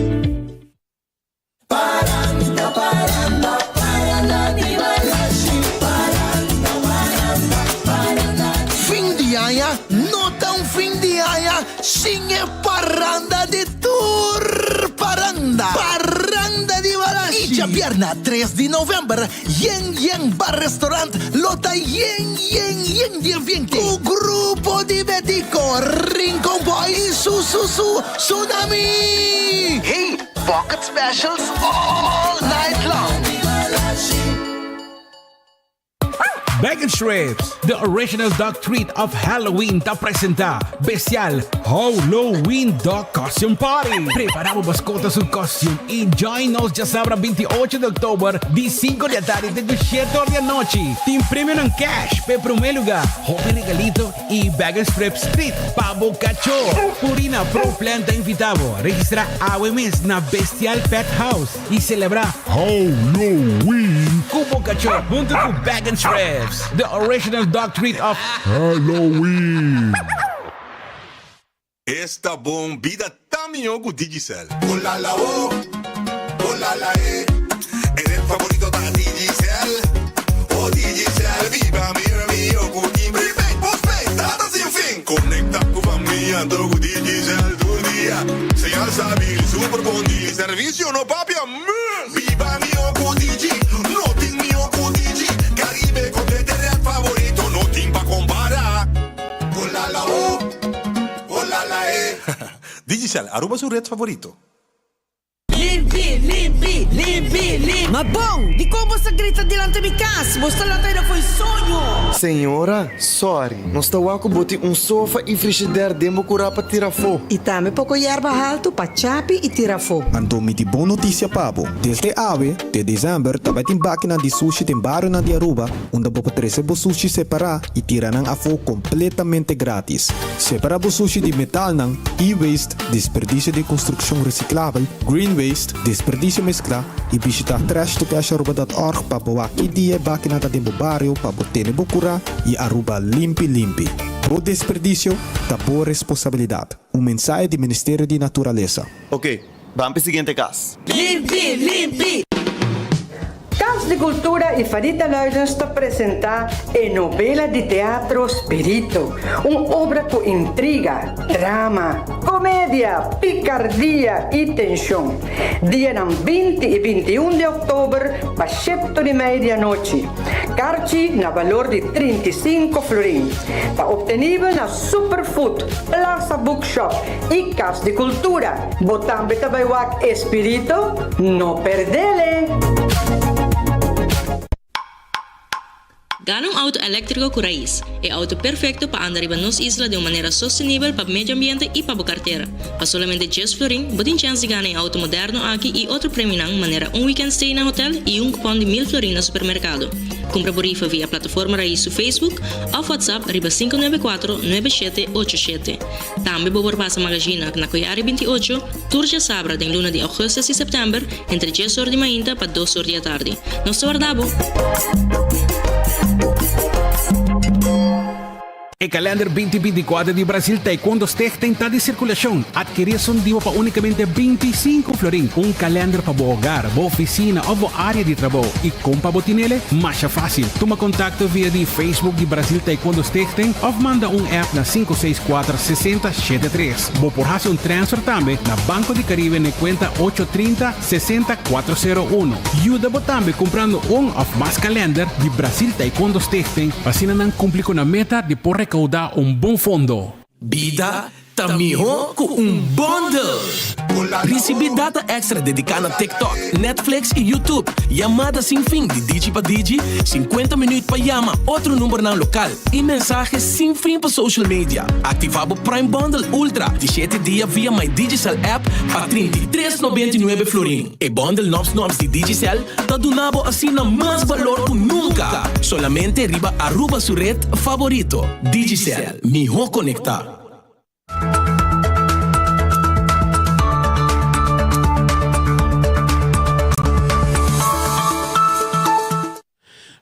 Fin di aña no ta un fin di aña sin e paranda di tur paranda, Paranda di Balashi! I djabièrnè tres di novèmber Yen Yen Bar Restaurant lo ta yen yen yen di ambiente ku grupo di Betico, Rincon Boys i Su Su Su Tsunami! Hey! Bucket specials all night long. Bag and Strips, the original dog treat of Halloween ta presenta bestial Halloween Dog Costume Party. Prepara bo mascota su costume y join nos djasabra 28 di october di 5 di atardi te cu 7 or di anochi. Tin premionan cash p'e prome lugar, hopi regalito y Bag and Strips Street pa bo cacho. Purina Pro Plan ta invita bo registra awe mes na Bestial Pet House y celebra Halloween cu bo cacho hunto cu Bag and Strips, the original dog treat of Halloween. Esta bon bida ta mihó ku Digicel. Olala o, olala e, e ret favorito ta Digicel. O Digicel, biba mihó mihó ku tin prepaid, postpaid, data sin fin. Konekta ku famia anto ku Digicel tur dia. Señal stabil, super bon di servisio no papia mes. Biba mihó ku Digi, no tin mihó ku Digi. Caribe komplete ret favorito, no tin pa kompara. Olala o, olala e. Digicel, Aruba su red favorito. Limpi, limpi, limpi, limpi. Ma bon, dikon bo sa grita dilanti mi kas? Bo sta lanta aida fo'i soño. Señora, sorry, nos ta wak ku bo tin un sofa i frishider den bo kurá pa tira afó. I tambe poko yerba haltu pa chapi i tira afó. Anto mi tin bon notisia pa bo, desde awe te desèmber ta bai tin bakinan di sushi den barionan di Aruba unda bo por trese bo sushi separá i tira nan afó kompletamente grátis. Separá bo sushi di metalnan, e-waste, desperdisio di konstrukshon resiklabel, green waste, desperdisio mesklá i bishitá trashtocasharuba.org pa bo wak ki dia e bakinan ta den bo bario pa bo tene bo kurá i Aruba limpi limpi. Bo desperdisio ta bo responsabilidat. Un mensahe di Ministerio di Naturalesa. Ok, ban p'e siguiente kas. Limpi, limpi! Cas di Cultura y Farita Luidens ta presenta e novela di teatro Spirito, un obra cu intriga, drama, comedia, picardia y tension. Dianan 20 y 21 di october pa shepto di mei di anochi. Karchi na balor di 35 florin. Ta obtenibel na Superfood, Plaza Bookshop y Cas di Cultura. Bo tambe ta bai wak Espirito? No perdele! Gana un auto eléktriko ku Raiz, e auto perfekto pa anda riba nos isla den un manera sostenibel pa medio ambiente i pa bo kartera. Pa solamente djes florin, bo tin chèns di gana e auto moderno aki i otro premionan manera un weekend stay na hotel i un kupòn di mil florin na supermerkado. Kumpra bo rifa via plataforma Raiz su Facebook òf WhatsApp riba 594 9787. Tambe bo por pasa Magazina na Koyari 28 tur djasabra den luna di augustus i september entre djes or di mainta pa dos or di atardi. Nos ta warda bo! E kalender binti 24 di Brasil Taekwondo Stichting ta di sirkulashon. Adkerí esun dibo pa únikamente 25 florin. Un kalender pa bo hogar, bo ofisina òf bo área di trabou. I kon pa bo tinele? Masha fásil. Tuma kontakto via di Facebook di Brasil Taekwondo Stichting òf manda un app na sinku seis kuater sesenta shete tres. Bo por hasi un transfer tambe na Banco di Caribe n'e kuenta ocho trinta sesenta kuater sero uno. Yuda bo tambe kumprando un òf mas kalender di Brasil Taekwondo Stichting pa asina nan kumpli ku nan meta di por rekoudá un bon fondo. Bida ta mihó ku un bundle! Risibí data èkstra dediká na TikTok, Netflix i YouTube, yamada sin fin di Digi pa Digi, 50 minüt pa yama otro numbernan lokal i mensahe sin fin pa social media. Aktivá bo Prime Bundle Ultra di shete dia via My Digicel app pa 33,99 florin. E bundle nòps nòps di Digicel ta duna bo asina mas balor ku nunka! Solamente riba Aruba su red faborito, Digicel. Mihó konektá.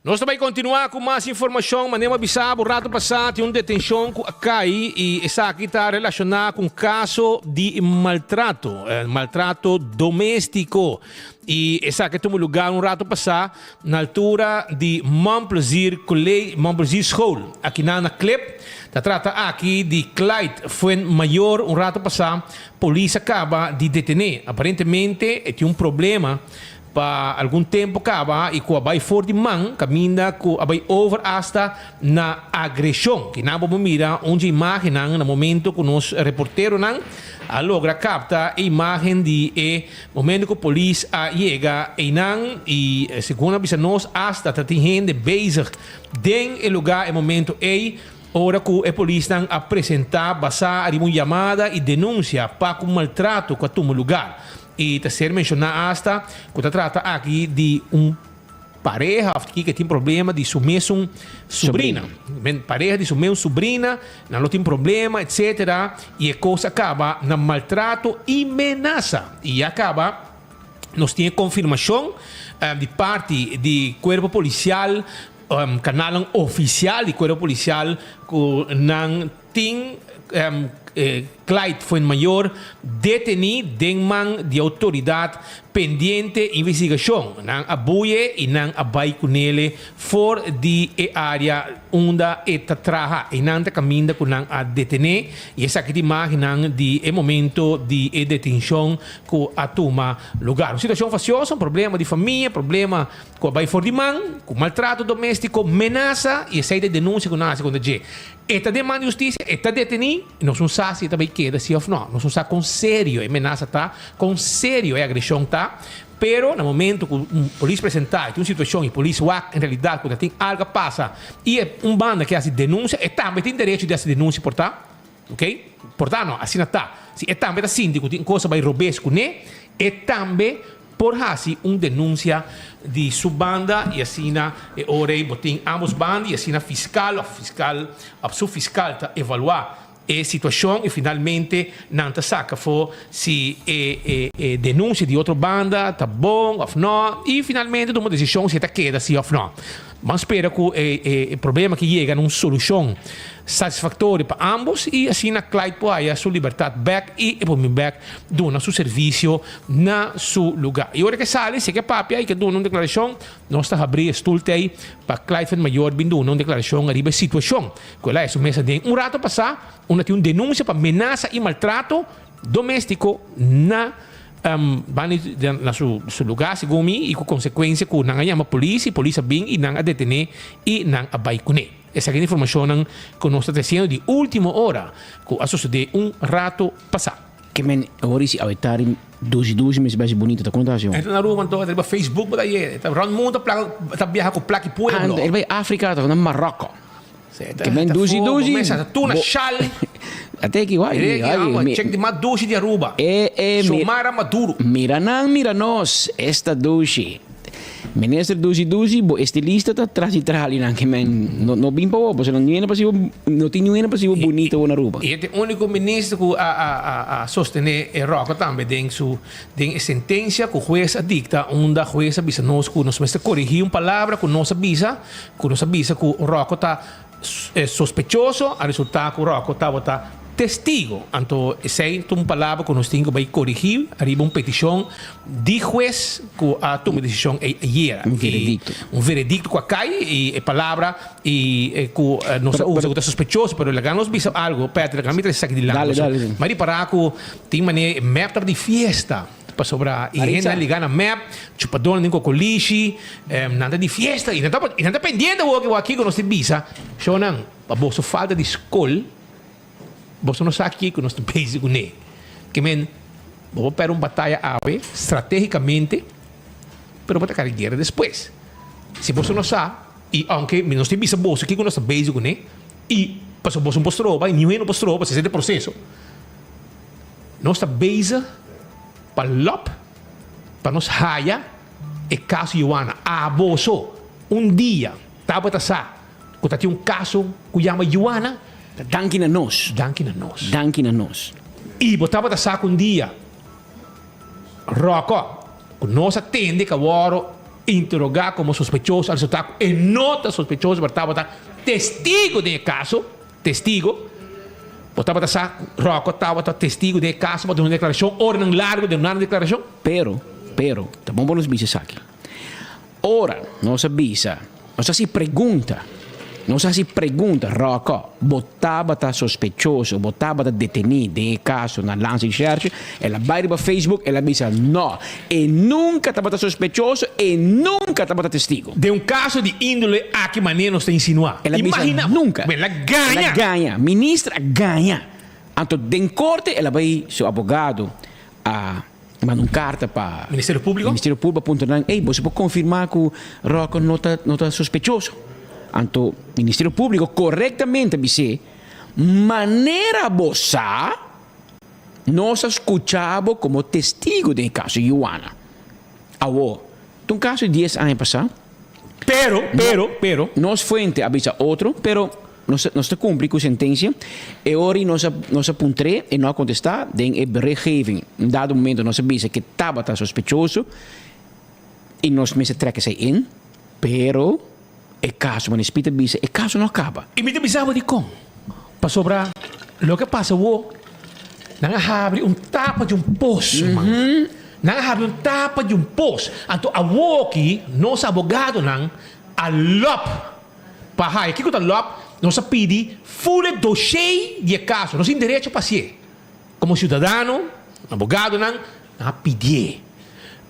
Nos ta bai kontinuá ku mas informashon. Manera mi a bisa bo rato pasá tin un detenshon ku a kai i esaki ta relashoná ku un kaso di maltrato, maltrato doméstiko. I esaki a tuma lugá un rato pasá na altura di Mon Plaisir College, Mon Plaisir School, akinan na Klip. Ta trata aki di Clyde Fuenmayor. Un rato pasá polis a kaba di detené. Aparentemente e tin un problema pa algun tempu kaba i ku a bai for di man kaminda ku a bai over asta na agreshon. Kinan bo por mira un dje imágennan na momento ku nos reporteronan a logra kapta e imágen di e Momento ku polis a yega einan i segun a bisa nos asta ta tin hende bezig den e lugá e momento ei ora ku e polisnan a presentá basá riba un yamada i denunsia pa ku maltrato ku a tuma lugar i ta ser menshoná asta ku ta trata aki di un pareha of ki ke tin problema di su mesun subrina. Men pareha di su mesun subrina, nan lo tin problema etcetera y e cos a caba na maltrato y menasa. Y ya caba nos tin e confirmacion di parti di cuerpo policial, canalnan oficial di cuerpo policial cu nan tin Clyde Fuenmayor deteni den man di autoridad pendiente investigacion. Nan a buye y nan a bay cunele for di e area unda e ta traha. Eynan ta caminda cu nan a detene y esaki ta imagennan di e momento di e detencion cu a tuma lugar. Un situacion facioso, un problema di famia, problema cu a bay for di man, cu maltrato domestico, menasa y esey ta e denuncia cu nan a haci contra dje. E ta den man di hustisia, e ta detení, nos no sa si e ta bay keda si òf nò. Nos no sa kon serio e menasa ta, kon serio e agreshon ta, pero na momento ku un polis presentá i tin un situashon i polis wak en realidat ku ta tin algu a pasa i e un banda ke hasi denunsia, e tambe tin derecho di hasi denunsia por ta, ok, por ta no, asina ta. Si e tambe ta sinti ku tin kos a bay robes kuné, e tambe Por hasi un denunsia di su banda y asina e ora ey bo tin ambos banda y asina fiscal of fiscal of su fiscal ta evalua e situacion y finalmente nan ta saca afo si e e e denunsia di otro banda ta bon of no y finalmente tuma decision si e ta keda si of no. Ban spera cu e e problema aki yega na un solucion. satisfactorio pa ambos y asina Clyde por haya su libertad bek y e por bin bek duna su servicio na su lugar. Y ora ke sali si ke papia y ke duna un declaracion nos ta habri e stoel tey pa Clyde Fuenmayor bin duna un declaracion ariba e situacion cu el a haya su mes aden. Un rato pasa unda tin un denuncia pa menasa y maltrato domestico na na su su lugar segun mi y cu consecuencia cu nan a yama polis y polis a bin y nan a detene y nan a bay cune. Esaki ta informacionnan cu nos ta treciendo di ultimo ora cu a sucede un rato pasa. Ke men ora si awe tari dushi dushi mes besi bunito ta konta asio. E ta na Aruba anto riba Facebook bo ta ye ta rond mundo ta ta biaha cu plaki pueblo. Ando el bay Africa ta na Marocco. Ke men dushi dushi. Bo mesa ta tuna shal. Ate ki wai. Check di mas dushi di Aruba. E e Xiomara Maduro. Mira nan mira nos esta dushi. Minister dushi dushi bo estilista ta tras di trali nan ke men no no bin pa bo pasobra no hende pa sibo no tin niun hende pa sibo bunito bo na Aruba. E ta e unico minister cu a a a sostene e Rocco tambe den su den e sentencia cu hues a dicta unda hues a bisa nos cu nos mester corigi un palabra cu nos a bisa Ku nos a bisa ku Rocco ta sospechoso, a resultá ku Rocco tabata testigo. Anto esei ta un palabra ku nos tin ku bai korigí ariba un petishon di hues ku a tuma e desishon ei ayera. Un veredikto. Un veredikto ku a kai i e palabra i ku nos a usa ku ta sospechoso, pero laga nos bisa algu, Patrick, laga mi trese esaki dilanti. Dale, dale. Mi a ripará ku tin manera e mep tabata di fiesta. Pasobra e hende a liga na mep, chupadónan den kokolishi, nan ta di fiesta i nan ta i nan ta pendiente awor ke kiko nos ta bisa. Shownan, pa boso falta di skol, boso no sa kiko nos ta bezig kuné. Ke men, bo por pèrdè un bataya awe stratégikamente, pero bo ta kari guera despues. Si boso no sa, i ounke mi nos ta bisa boso kiko nos ta bezig kuné, i pasobra boso no por stroba i niun hende no por stroba, pasobra esei ta e proseso. Nos ta bezig pa lòp pa nos haya e kaso Joana. Abo so un dia tabata sa ku ta tin un kaso ku yama Joana? Ta danki na nos. Danki na nos. Danki na nos. I bo tabata sa ku un dia Ròkò ku nos a tende ku a wòrdu interogá komo sospechoso a resultá ku e no ta sospechoso pero tabata testigo den e kaso. Testigo, Bo tabata sa ku Rocco tabata testigo den e kaso pa duna un deklarashon oranan largu den un deklarashon? Pero, pero, ta bon pa nos bisa esaki. Ora nos a bisa, nos a hasi pregunta, nos a hasi pregunta, Rocco, bo tabata sospechoso, bo tabata detení den e kaso na Landsrecherche? El a bai riba Facebook, el a bisa, No, e nunka tabata sospechoso, e nunka tabata testigo. Den un kaso di índole aki manera nos ta insinuá. El a bisa Imagina, nunka. El a gaña. El a gaña. Minister a gaña. Anto den korte el a bai su abogado a manda un karta pa. Ministerio Públiko. Ministerio Públiko a puntra nan, ey, boso por konfirmá ku Rocco no ta no ta sospechoso? Anto Ministerio Públiko korektamente a bis'é, manera bo sa. Nos a skucha bo komo testigu den e kaso Juana. Awor, ta un kaso di dies aña pasá. Pero, pero, pero. Nos fuente a bisa otro, pero nos nos ta kumpli ku sentensia. E ora ei nos a nos a puntr'é, e no a kontestá. Den e berichtgeving, un dado momento nos a bisa ke tabata sospechoso i nos mester trèk esei in, pero E kaso, manera Speed a bisa, e kaso no a kaba. I mi ta bisa bo dikon. Pasobra loke a pasa awor, nan a habri un tapa di un pos, ruman. Nan a habri un tapa di un pos. Anto awoki nos abogadonan a lòp pa haya. Kiko ta lòp? Nos a pidi ful e doshé di e kaso. Nos tin derecho pa hasié. Komo siudadano, abogadonan, nan a pidié.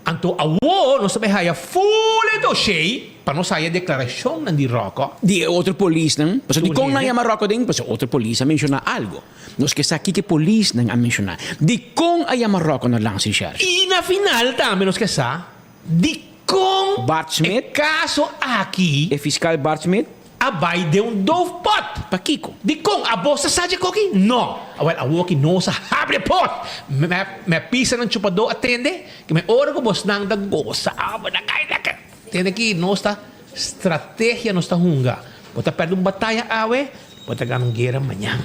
Anto awor nos ta bay haya ful e doshey pa nos haya declaracionnan di Rocco. Di e otro polisnan. Pasobra dikon nan yama Rocco den? Pasobra otro polis a menshoná algo. Nos ke sa kiko e polisnan a menshoná. Dikon a yama Rocco na Landsrecherche? I na final tambe nos ke sa dikon Bart e Smit. kaso aki. E fiskal Bart Smit. A bai den un doofpot. Pakiko? Dikon? Abo sa sa dje koki? No. Awel, awoki nos a habri e pot. Mi a pisa nan chupadó a tende ku mi ora ku bosnan ta gosa abo na kai na kai. Tende ki nos ta strategia nos ta hunga. Bo ta pèrdè un bataya awe, bo ta gana un guera mañan.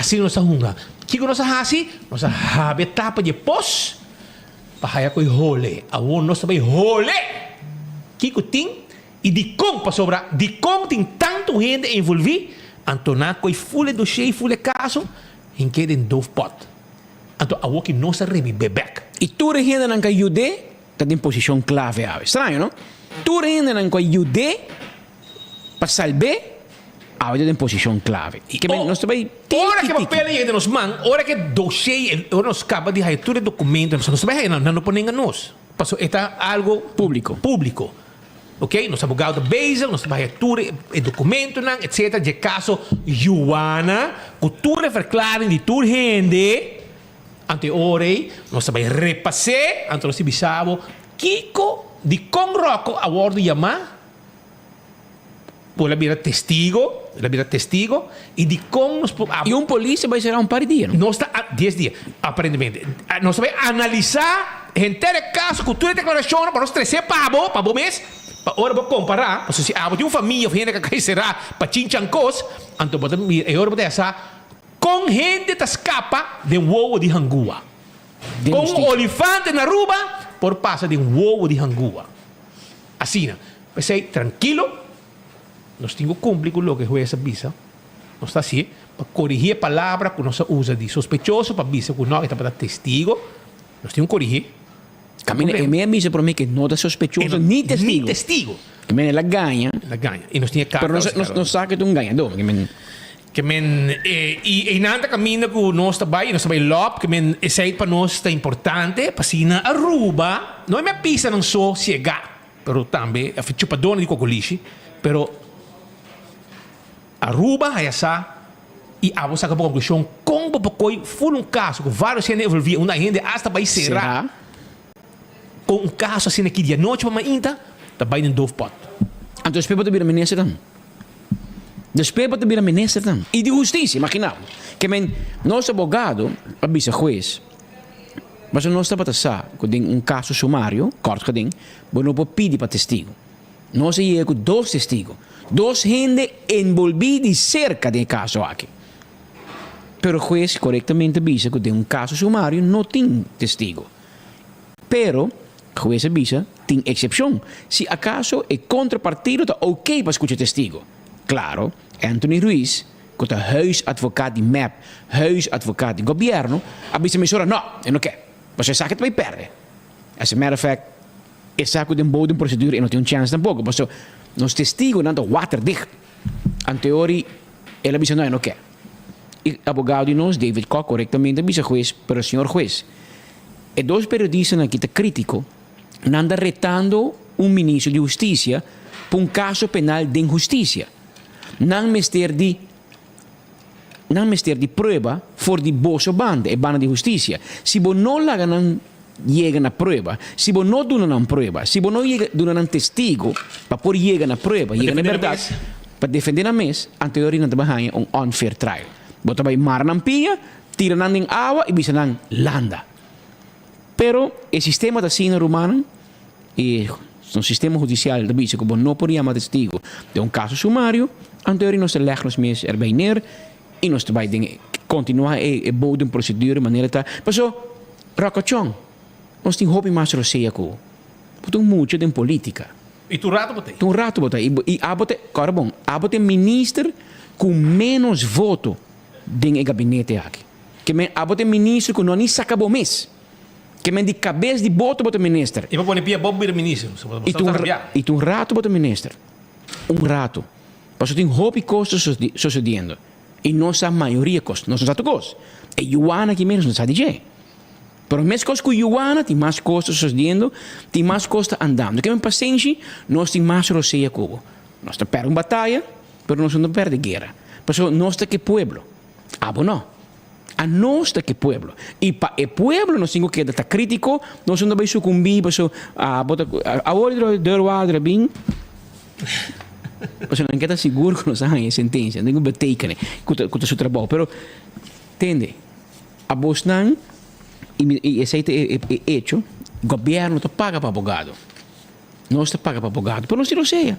Asina nos ta hunga. Kiko nos a hasi? Nos a habri e tapa di e pos pa haya ku e hole. Awor nos ta bai hole! Kiko tin? I dikon? Pasobra dikon tin tantu hende envolví? Anto nan a koe ful e dossier, ful e kaso, hink'é den doofpot. Anto awoki nos a rebib'é bèk. I tur e hendenan ku a yud'é ta den posishon klave awe. Straño, no? Tur e hendenan ku a yud'é pa salb'é, awe ta den posishon klave. I nos ta bai tiki Ora ku e papelnan yega den nos man, ora ku e dossier, ora nos kaba di haya tur e dokumentonan, pasobra nos ta bai haya nan, nan no por nenga nos, pasobra e ta algu Públiko. públiko. Ok, nos abogado ta bezig, nos ta bai tur e documentonan, etcetera, dje caso Juana, cu tur e verklaring di tur hende, anto e ora ei nos ta bai repas'é, anto nos ta bisa bo kico, dicon Rocco a wordo yama, cu el a bira testigo, el a bira testigo, y dicon nos por. Y un polis ta bai sera un par di dia, no? Nos ta, dies dia, aparentemente. Nos ta bai analisa henter e caso cu tur e declaracionnan pa nos trece pa bo, pa bo mes, pa ora bo compara, pasobra si abo tin un famia of hende cu a cay sera pa chinchan cos, anto bo ta mira, e ora bo ta yasa con hende ta scapa den wowo di hangua. Con un olifante na Aruba por pasa den wowo di hangua. Asina. P'esei, trankilo, nos tin ku kumpli ku loke hues a bisa. Nos ta hasié pa korigí e palabra ku nos a usa di sospechoso pa bisa ku no, e tabata testigo. Nos tin ku korigí. Kaminda e mei a bisa promé ku e no ta sospechoso ni testigo. Ni testigo. Kaminda el a gaña. El a gaña. I nos tin e karta. Pero nos sa ku e ta un gañadó. Ke men e i einan ta kaminda ku nos ta bai i nos ta bai lòp, ke men esei pa nos ta importante, p'asina Aruba no e me pisa nan so siegá, pero tambe a chupadónan di kokolishi, pero Aruba haya sa i abo saka bo konklushon kon bo por koi ful un kaso ku vários hende envolví, unda hende asta bai será kon un kaso asina aki di anochi pa mainta ta bai den doofpot. Anto despues bo ta bira minister dan. Despues bo ta bira minister dan. I di hustisia, imagina bo. Ke men nos abogado a bisa hues, pasobra nos tabata sa ku den un kaso sumario, kort geding, bo no por pidi pa testigo. Nos a yega ku dos testigo, dos hende enbolbí di serka den e kaso aki. Pero hues korektamente a bisa ku den un kaso sumario no tin testigo. Pero, hues a bisa, tin eksepshon, si akaso e kontrapartido ta oké pa skucha testigo. Klaro, Anthony Ruiz, ku ta huisadvokaat di mep, huisadvokaat di gobièrnu, a bisa mesora nò, e no ke, pasobra esaki ta bai pèrdè. As a matter of fact, e sa ku den bou den prosedura e no tin un chèns tampoko, pasobra nos testigonan ta waterdicht. Anteori el a bisa no, e no ke. E abogado di nos, David Kok, korektamente a bisa hues, pero señor hues, e dos periodistanan aki ta kritiko, nan ta retando un ministro di hustisia pa un kaso penal den hustisia. Nan mester di nan mester di prueba for di boso banda, e banda di hustisia. Si bo no laga nan yega na prueba, si bo no duna nan prueba, si bo no yega duna nan testigo pa por yega na prueba, yega na bèrdat, pa defendé nan mes, anto e ora nan ta bai haña un unfair trial. Bo ta bai mara nan pia, tira nan den awa i bisa nan landa. Pero e sistema ta asina rumannan, e nos sistema hudisial ta bisa ku bo no por yama testigo den un kaso sumario, anto e ora nos ta lèg nos mes erbij neer i nos ta bai den kontinuá e bodem prosedura manera ta. Paso Rokochon, nos tin hopi mas rosea ku bo ta un mucha den politika. I tur rato bo ta ei. Tur rato bo ta ei. I abo ta, kòrda bon, abo ta e minister ku ménos voto den e gabinete aki. Ke men abo ta e minister ku no a ni saka bo mes. Ke men di kabes di boto bo ta minister. I bo pone pia bo bira minister. Bo ta rabia. I tur rato bo ta minister. Un rato. Pasobra tin hopi kos ta sosediendo. I nos sa mayoria kos. Nos no sa tur kos. E yuana aki mes nos no sa di dje. Pero meskos ku yuana tin mas kos ta sosediendo, tin mas kos ta andando. Ke men pasenshi, nos tin mas rosea ku bo. Nos ta pèrdè un bataya, pero nos no ta pèrdè guera. Pasobra nos ta ke pueblo. Abo no. Anos ta ke pueblo. I pa e pueblo nos tin ku keda ta kritiko, nos no ta bai sukumbí pasobra abo ta awor e deurwaarder a bin. Pasobra nan ke ta sigur ku nos a haña e sentensia, nan tin ku betekenen ku ta ku ta su trabou. Pero tende, abosnan i mi i esei ta e e echo, gobièrnu ta paga pa abogado. Nos ta paga pa abogado, pero nos tin rosea.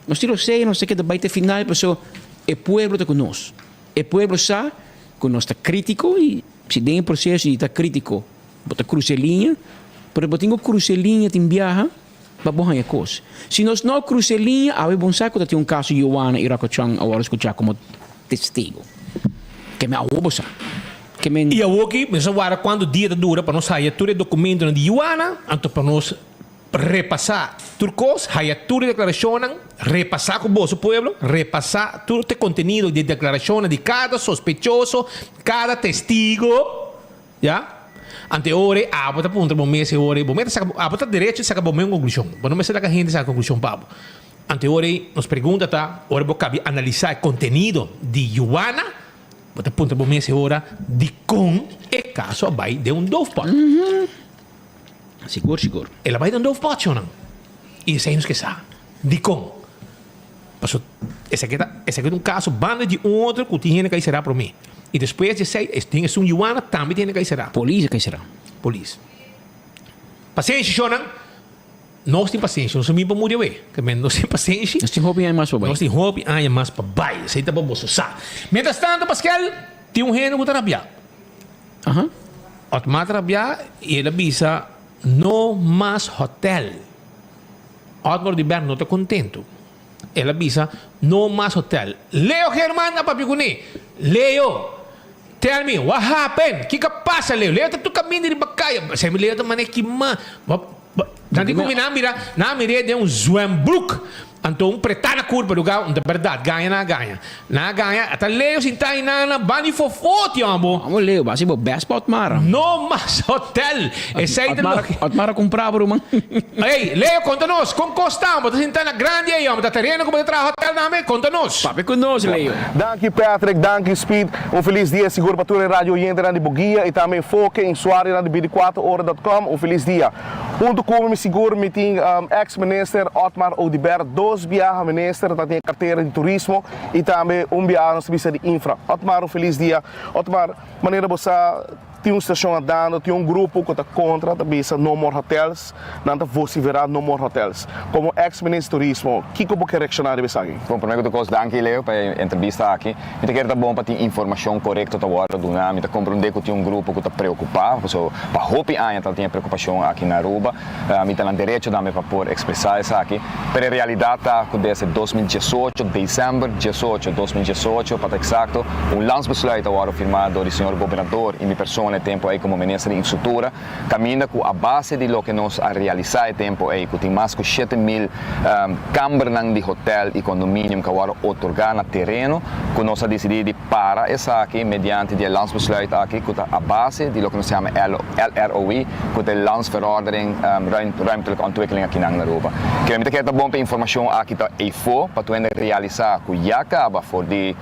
Nos tin rosea, nos ta keda bai te final pasobra e pueblo ta ku nos. E pueblo sa ku nos ta krítiko i si den e proseso di ta krítiko bo ta krusa e liña, pero bo tin ku krusa e liña tin biaha. Pa bo haña kos. Si nos no krusa e liña, awe bon sa ku ta tin un kaso Joana i Rocco Chong a wòrdu skuchá komo testigo. Ke men awor bo sa. Ke men. I awor ki nos a warda kuantu dia ta dura pa nos haya tur e dokumentonan di Yuana, anto pa nos repasá tur kos, haya tur e deklarashonnan, repasá ku boso pueblo, repasá tur e kontenido di e deklarashonnan di kada sospechoso, kada testigo, ya. Anto e ora ei abo ta puntra bo mes e ora ei, bo mes ta saka, abo ta derecho di saka bo mes konklushon, bo no mester laga hende saka konklushon pa bo. Anto e ora ei nos pregunta ta, ora bo kabi analisá e kontenido di Yuana, bo ta puntra bo mes e ora dikon e kaso a bai den un doofpot. Sigur, sigur. El a bai den un doofpot, shownan. I esei nos ke sa. Dikon? Paso esaki ta esaki ta un kaso banda di un otro ku tin hende kai será promé. I despues di esei tin esun Yuana tambe tin hende kai será. Polis a kai será. Polis. Pasenshi, shownan. Nos tin pasenshi, nos no bin pa muri awe. Ke men nos tin pasenshi. Nos tin hopi aña mas pa bai. Nos tin hopi aña mas pa bai. Esei ta pa boso sa. Mientras tanto, Paskel, tin un hende ku ta rabiá. Aha. Otmar ta rabiá i el a bisa, No mas hotel. Otmar Oduber no ta kontentu. El a bisa, No mas hotel. Leo Herman a papia kuné. Leo, tell me, what happened? Kiko a pasa, Leo? Leo ta tur kaminda riba kaya. Semi Leo ta manera kima. Nan di ku mi nan mira, nan a mir'é den un zwembroek. Anto un pretá na kurpa lugar un ta berdad, gaña nan a gaña. Nan a gaña, ata Leo sintá ei nan na bani fofoti hombo. Amo Leo, basi bo best pa Otmar. No mas hotel. Esei ta loke. Otmar a kumpra bo ruman. Ey, Leo konta nos, kon kos ta? Bo ta sintá na grandi ei hombo, ta tereno ku bo ta traha hotel name? Konta nos. Papia ku nos, Leo. Danki Patrick, danki Speed. Un felis dia sigur pa tur e radio oyentenan di Boguia y tambe Enfoke y usuarionan di binticuatro ora dot com. Un felis dia. Hunto cu mi sigur mi tin ex minister Otmar Oduber, dos biaha minister, ta tin e cartera di turismo y tambe un biaha nos ta bisa di infra. Otmar un feliz dia. Otmar, manera bo sa tin un situacion andando, tin un grupo cu ta contra, ta bisa no more hotels, nan ta vocifera no more hotels. Como ex minister di turismo, kico bo ke reacciona riba esaki? Bon, prome cu tur cos danki Leo pa e entrevista aki. Mi ta kere ta bon pa tin informashon korekto ta wòrdu duná. Mi ta komprondé ku tin un grupo ku ta preokupá, pasobra pa hopi aña ta tin e preokupashon aki na Aruba. Mi ta nan derecho tambe pa por ekspresá esaki. Pero e realidat ta ku desde 2018, desèmber 18, 2018 pa ta eksakto, un landsbesluit a wòrdu firmá dor di señor gobernador i mi persona e tempu ei komo minister di Infrastruktura, Kaminda ku a base di loke nos a realisá e tempu ei ku tin mas ku 7000 kambernan di hotel i kondominium ku a wòrdu otorgá na tereno ku nos a disidí di para esaki mediante di e landsbesluit aki ku ta a base di loke nos yama LROI ku ta e Landsverordening Ruimtelijke Ontwikkeling akinan na Aruba. Kere mi ta kere ta bon pa e informashon aki ta eifó pa tur hende realisá ku ya kaba for di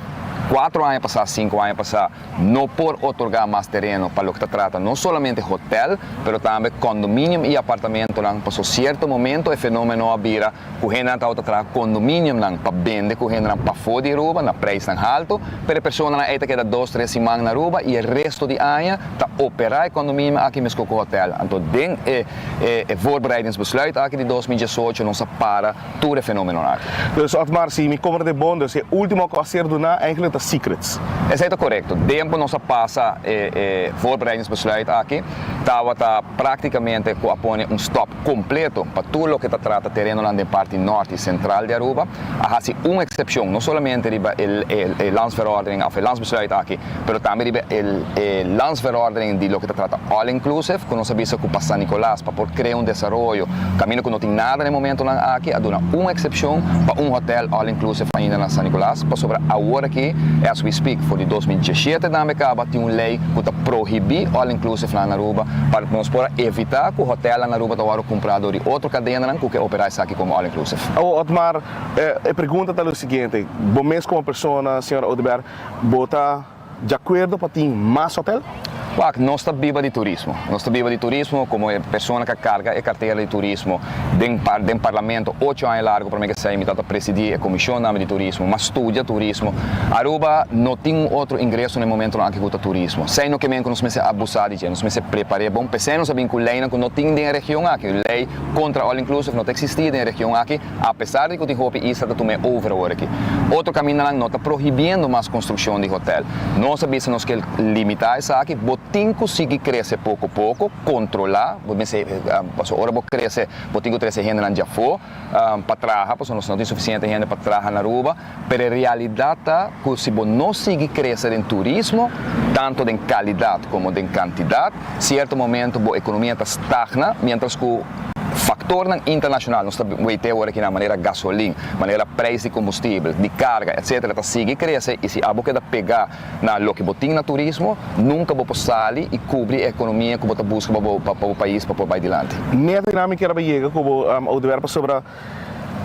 kuatro aña pasá, sinku aña pasá, No por otorgá mas tereno pa loke ta trata no solamente hotel, pero tambe condominium i apartamentonan, paso sierto momento e fenomeno a bira ku hendenan tabata traha condominiumnan pa bende ku hendenan pafó di Aruba na prijsnan halto, pero e personanan ei ta keda dos tres siman na Aruba i e resto di aña ta operá e condominium aki meskó ku hotel. Anto den e e voorbereidingsbesluit aki di 2018 nos a para tur e fenomenonan aki. Dus Otmar, si mi komprende bon, dus e ultimo ku a ser duná eigenlijk ta secrets. Esei ta korekto. Dempo nos a pasa e e voorbereidingsbesluit aki, tabata praktikamente ku a pone un stòp kompleto pa tur loke ta trata terenonan den parti nòrt i sentral di Aruba. A hasi un eksepshon, no solamente riba e e landsverordening òf e landsbesluit aki, pero tambe riba e e landsverordening di loke ta trata all inclusive, ku nos a bisa ku pa San Nicolas pa por krea un desaroyo kaminda ku no tin nada na e momentonan aki, a duna un eksepshon pa un hotel all inclusive ainda na San Nicolas, pasobra awor aki, as we speak, for di 2017 tambe kaba tin un lei ku ta prohibí all inclusive nan na Aruba pa nos por a evitá ku hotelnan na Aruba ta wòrdu kumprá dor di otro kadenanan ku ke operá esaki komo all inclusive. Awor Otmar, e pregunta ta lo siguiente, bo mes komo persona, señor Oduber, Bo ta djakuerdo pa tin mas hotel? Wak, nos ta biba di turismo. Nos ta biba di turismo komo e persona ku a karga e kartera di turismo den den parlamento ocho aña largu promé ku esei mi tabata presidí e komishon tambe di turismo. M'a studia turismo. Aruba no tin un otro ingreso na e momentonan aki ku ta turismo. Esei no ke men ku nos mester abusá di dje. Nos mester prepar'é bon. P'esei nos a bin ku leinan ku no tin den e region aki. Lei kontra all inclusive no ta eksistí den e region aki. Apesar di ku tin hopi isla ta tuma e over awor aki, otro kamindanan no ta prohibiendo mas konstrukshon di hotel. Nos a bisa nos ke limitá esaki. Bo tin ku sigui krese poko poko, kontrolá, bo mester, pasobra ora bo krese bo tin ku trese hendenan djafó pa traha, pasobra nos no tin sufisiente hende pa traha na Aruba, pero e realidat ta ku si bo no sigui krese den turismo, tanto den kalidat komo den kantidat, sierto momento bo ekonomia ta stagna, mientras ku faktornan internashonal, nos ta wete awor aki na manera gasolin, manera preis di kombustibel, di karga, etsetera, ta sigui krese i si abo keda pegá Na loke bo tin na turismo, nunka bo por sali i kubri e ekonomia ku bo ta buska pa bo pa bo pais pa por bai dilanti. Nèt einan mi kier a bai yega ku bo Oduber pasobra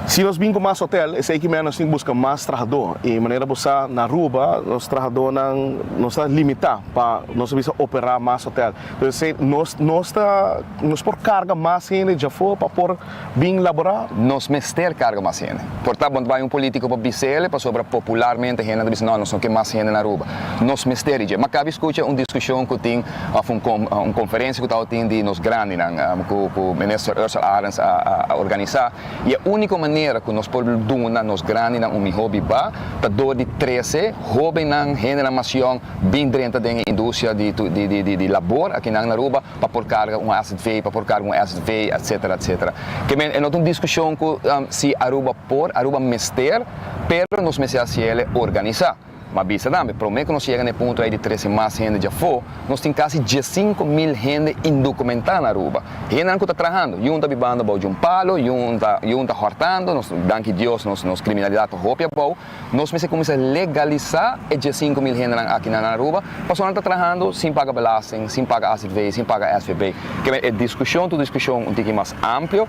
si nos bin ku mas hotel esei ki mester nos tin buska mas trahadó i manera bo sa na Aruba nos trahadónan nos ta limitá pa nos a bisa operá mas hotel entonces nos nos ta nos por karga mas hende djafó pa por bin laborá. Nos mester karga mas hende. Por ta bon ta bai un politico pa bis'ele pasobra popularmente hende ta bisa no nos no ke mas hende na Aruba. Nos mester dje. Ma kabi skucha un diskushon ku tin of un un konferensia ku tabata tin di nos grandinan ku ku Minister Ursell Arends a a organisa i e uniko manera ku nos por duna nos grandinan un miho bibá ta dor di trese hobennan, hendenan mas yòn bin drenta den e industria di di di di labor akinan na Aruba. pa por carga un azv, pa por carga un SV, etcetera, etcetera. Ke men e no ta un discusion cu si Aruba por, Aruba mester, pero nos mester haci el organisa. Ma bisa tambe, prome cu nos yega na e punto ey di trece mas hende djafo, nos tin casi diescinco mil hende indocumenta na Aruba. Hendenan cu ta trahando, yun ta bibando bou di un palo, yun ta yun ta hortando, nos danki Dios nos nos criminalidad ta hopi abou. Nos mester cuminsa legalisa e 15 mil hendenan aki na Aruba, pasobra nan ta trahando sin paga belasting, sin paga azv, sin paga SVB. Keme e discusion ta un discusion un tiki mas amplio.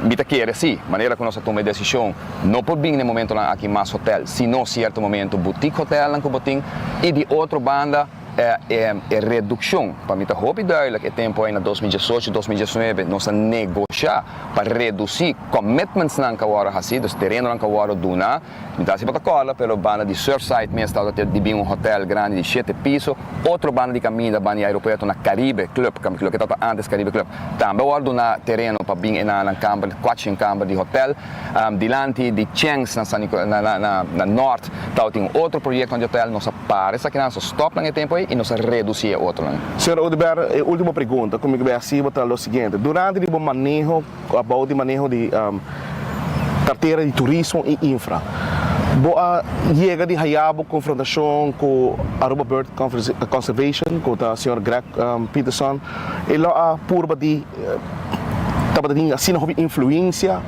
Mi ta kere si, manera cu nos a tuma e decision, no por bin na e momentonan aki mas hotel, sino cierto momento boutique hotelnan cu bo tin, y di otro banda e reduccion, pa mi ta hopi duidelijk, e tempo ey na 2018, 2019 nos a negocia pa reduci commitmentsnan cu a worde haci, dus terenonan cu a worde duna. Mi ta haci pa ta corda, pero banda di Surfside mes tabata di bin un hotel grandi di shete piso, otro banda di caminda, banda di aeropuerto na Caribe Club, loke tabata antes Caribe Club, tambe a worde duna tereno pa bin enanan camber, cuachen camber di hotel. Dilanti di Cheng's na San Nico, na, na, na, na Noord tabatin un otro proyecto di hotel, nos a para esakinan, nos a stop nan e tempo ey y nos a reduci e otronan. Señor Oduber, e ultimo pregunta cu mi ke bay haci bo ta lo siguiente, Durante di bo maneho, abou di maneho di cartera di turismo y infra, bo a yega di haya bo confrontacion cu Aruba Bird Conservation, cu ta señor Greg Peterson, e lo a purba di tabata tin asina hopi influencia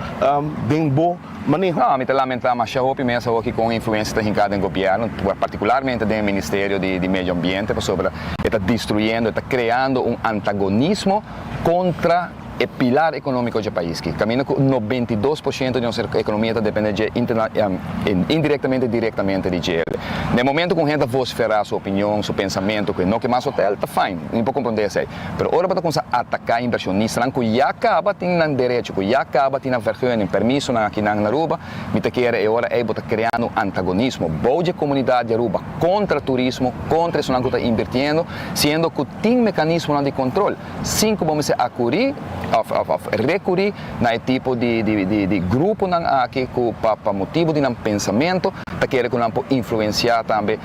den bo maneho? No, mi ta lamenta masha hopi mes awoki con influencia ta hinca den gobierno, particularmente den e ministerio di medio ambiente, pasobra e ta destruyendo, e ta creando un antagonismo contra e pilar economico dje pais ki. Caminda cu 92% di nos economia ta depende dje indirectamente y directamente di dje. Den momento cu un hende ta vocifera su opinion, su pensamento cu e no ke mas hotel, ta fine, mi por comprende esey. Pero ora bo ta cuminsa ataca inversionistanan cu ya caba tin nan derecho, cu ya caba tin nan vergunning, permisonan aki nan na Aruba, mi ta kere e ora ey bo ta creando un antagonismo bou dje comunidad di Aruba contra turismo, contra esunnan cu ta invirtiendo, siendo cu tin mecanismonan di control sin cu bo mester acuri of of recuri na e tipo di di di gruponan aki cu pa pa motibo di nan pensamento ta kere cu nan por influencia tambe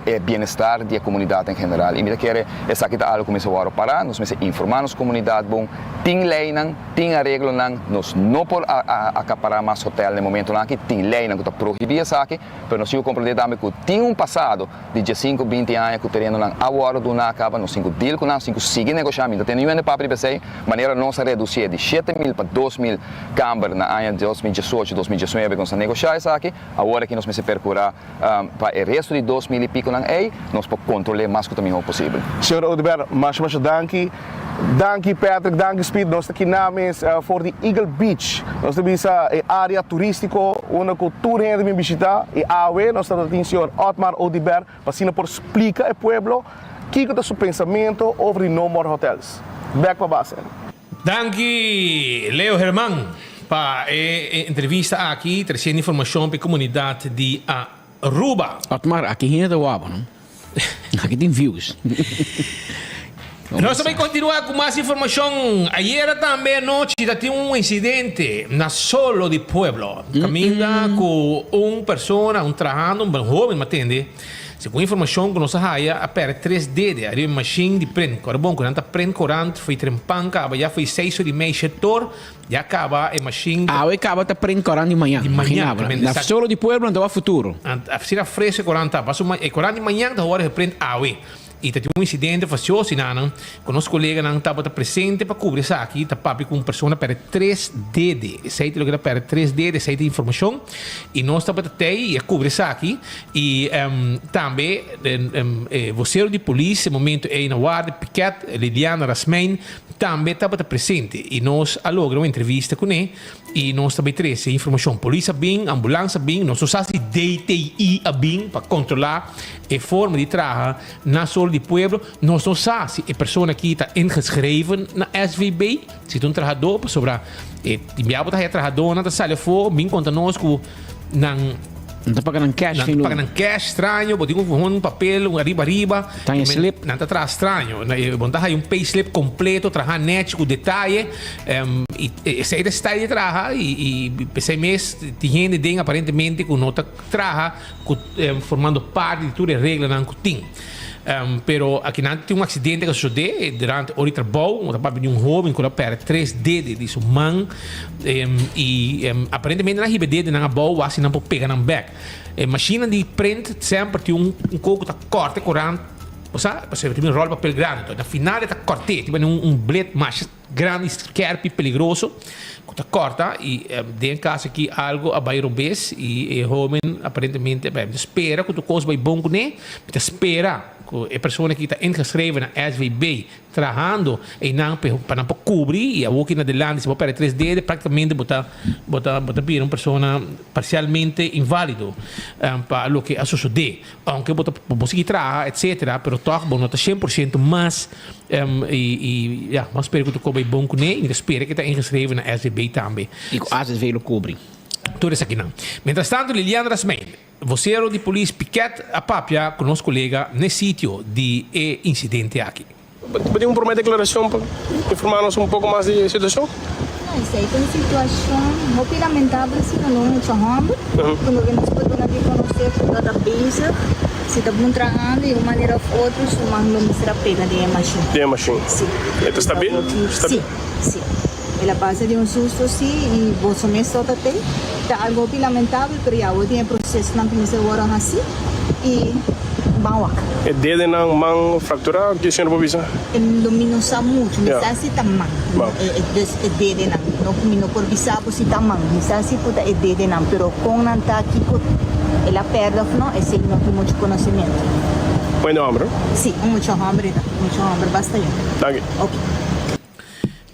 e bienestar di e comunidad en general. Y mi ta kere esaki ta algo cu mester worde para, nos mester informa nos comunidad bon, tin leynan, tin areglonan, nos no por acapara mas hotel na e momentonan aki, tin leynan cu ta prohibi esaki, pero nos tin cu comprende tambe cu tin un pasado di diescinco, binti aña cu terenonan a worde duna caba, nos tin cu deal cu nan, nos tin cu sigui negocia, mi no tene niun hende papia riba esey, manera nos a reduci di 7000 pa 2000 camber na aña 2018, 2019 cu nos a negocia esaki, awor aki nos mester percura Pa e resto di 2000 y piconan ey, nos por control'é mas cu ta mihor posibel. Señor Oduber, masha masha danki. Danki Patrick, danki Speed. Nos ta kina mes for di Eagle Beach. Nos ta bisa e area turistico unda cu tur hende bin bishita. Y awe nos ta tin señor Otmar Oduber pa asina por splica e pueblo kico ta su pensamento over di No More Hotels. Bek pa base. Danki Leo Herman pa e entrevista aki treciendo informacion pa e comunidad di Aruba. Otmar, aki hende ta waba no. Aki tin views. Nos ta bay continua cu mas informacion. Ayera tambe anochi ta tin un incidente na Solo di Pueblo. Caminda cu un persona, un trahando, un hoben, m'atende. Segun informashon ku nos a haya a pèrdè tres dede ariba e mashin di print. Kòrda bon ku nan ta print korant fo'i trempan kaba ya fo'i seis or di mei shetor ya kaba e mashin ta. Awe kaba ta print korant di mañan. Di mañan. Imagina bo. Na Solo di Pueblo nan ta wak futuro. Asina fresco e korant ta. Pasobra e korant di mañan ta wòrdu geprint awe. I ta tin un insidente fasioso i nanan ku nos koleganan tabata presente pa kubri esaki ta papia ku un persona pèrdè tres dede. Esei ta loke ta pèrdè tres dede, esei ta informashon. I nos tabata tei i a kubri esaki. I tambe e vosero di polis e momento ei na warda piket, Liliana Rasmijn, tambe tabata presente. I nos a logra un entrevista kuné i nos ta bai trese informashon. Polis a bin, ambulans a bin, nos no sa si DTI a bin pa kontrolá. E forma di traha na Solo di Pueblo, nos no sa si e persona aki ta ingeschreven na SVB, si ta un trahadó, pasobra e tin bia bo ta haya trahadónan ta sali afó bin konta nos ku nan Nan ta paga nan cash nan ta paga nan cash straño, bo tin ku un papel un ariba ariba, Ta un slip. Nan ta traha straño, bo no ta haya un payslip kompleto traha nèchi ku detaye, i esei ta e style di traha i p'esei mes tin hende den aparentemente ku no ta traha Cu formando parti di tur e reglanan cu tin. Pero akinan tin un accidente cu a sucede durante ora di trabou, ta papia di un hoben cu a perde tres dede di su man y aparentemente nan a hiba e dedenan abou wak si nan por pega nan bek. E machine di print semper tin un co cu ta corta e corant, bo sa, pasobra tin un rol papel grandi, na final e ta corte, tin un blade masha. Grandi, skerp i peligroso ku ta kòrta i den e kas aki algu a bai robes i e hóben aparentemente bai. Mi ta spera ku tur kos bai bon kuné. Mi ta spera ku e persona aki ta ingeschreven na SVB trahando einan pa nan por kubri i awor ki na adelante si bo pèrdè tres dede praktikamente bo ta bo ta bo ta bira un persona parsialmente inválido pa loke a sosodé. Aunke bo ta bo sigui traha etcetera pero tòg bo no ta shen por shento mas i i ya nos spera ku ta koba e bon kuné i mi ta spera ku e ta ingeschreven na SVB tambe. I ku AZV lo kubri. Tur esakinan. Mientras tanto Liliana Rasmijn, vocero di polis Piket a papia ku nos kolega n'e sitio di e insidente aki. Bo tin un promé deklarashon pa informá nos un poko mas di e situashon? No, esei ta un situashon hopi lamentabel si no lo mucha hòmber ku no ke nos por duna di konosé ku ta ta bezig si ta bon trahando di un manera òf otro su man lo mester a pega den e mashin. Den e mashin. Si. E ta stabil? Si, si. El a pasa di un susto si i boso mes lo ta tei. Ta algo hopi lamentabel pero ya awor tin e procesonan ku mester wòrdu hasi i ban wak. E dedenan man fractura ke señor por bisa? Lo mi no sa mucho, mi sa si ta man, dus e dedenan, no ku mi no por bisa bo si ta man, mi sa si ku ta e dedenan pero kon nan ta kiko el a pèrdè of no esei no tin mucho konosementu. Un hòmber? Si, un mucha hòmber e ta, un mucha hòmber basta yòn. Danki. Oke.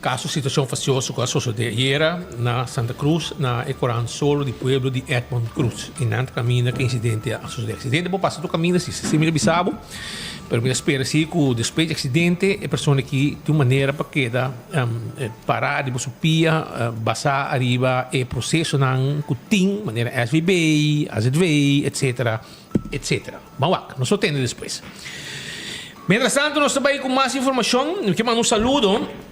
Caso situacion facioso cu a sosode ayera na Santa Cruz na e corant Solo di Pueblo di Edmond Cruz. Y nan ta caminda cu e incidente a sosode. Accidente por pasa tur caminda si, si mi ta bisa bo, pero mi ta spera si cu despues di accidente e persona aki tin un manera pa keda para riba su pia basa ariba e procesonan cu tin manera SVB, AZV, etcetera, etcetera. Ban wak, nos lo tende despues. Mientras tanto nos ta bai ku mas informashon. Mi ke manda un saludo.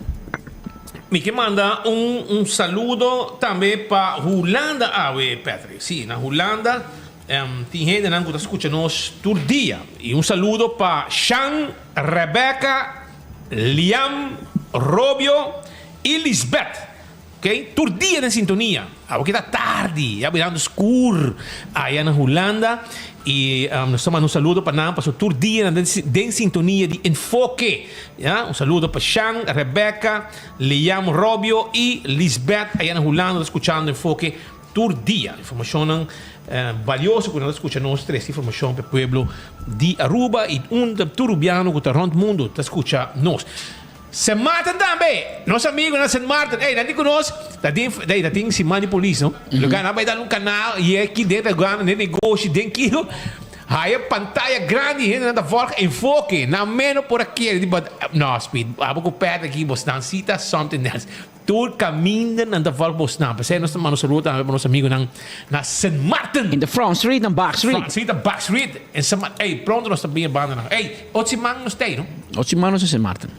Mi ke manda un un saludo tambe pa Hulanda awe, Patrick. Sí, na Hulanda tin hendenan ku ta skucha nos tur dia. I un saludo pa Shan, Rebecca, Liam, Robio i Lisbeth. Ok, tur dia den sintonia. Awe ki ta tardi, ya birando skur aya na Hulanda y nos ta manda un saludo pa nan pasobra tur dia nan den sintonia di Enfoke. Ya, un saludo pa Shan, Rebecca, Liam, Robio y Lisbeth aya na Hulanda ta skuchando Enfoke tur dia. Informashonnan balioso ku nan ta skucha nos trese informashon pa e pueblo di Aruba y unda tur rubiano ku ta rònt mundu ta skucha nos. Sint Maarten tambe! Nos amigonan Sint Maarten, ey, nan di ku nos, ta tin, ey, ta tin siman di polis, no? Lo gana bai dal un kanal i e ki den ta gana den negoshi, den kiko, haya pantaya grandi, hendenan ta volg enfoke, nan meno por a kere, di but, no, Speed, abo ku Patrick aki, bosnan si ta something else. Tur kaminda nan ta volg bosnan. P'esei nos ta manda un saludo tambe pa nos amigonan na Sint Maarten. In de Front Street en Back Street. Front Street en Back Street. En Sint Maarten. Ey, pronto nos ta bin e bandanan. Ey, otro siman nos ta ey, no? Otro siman nos ta Sint Maarten.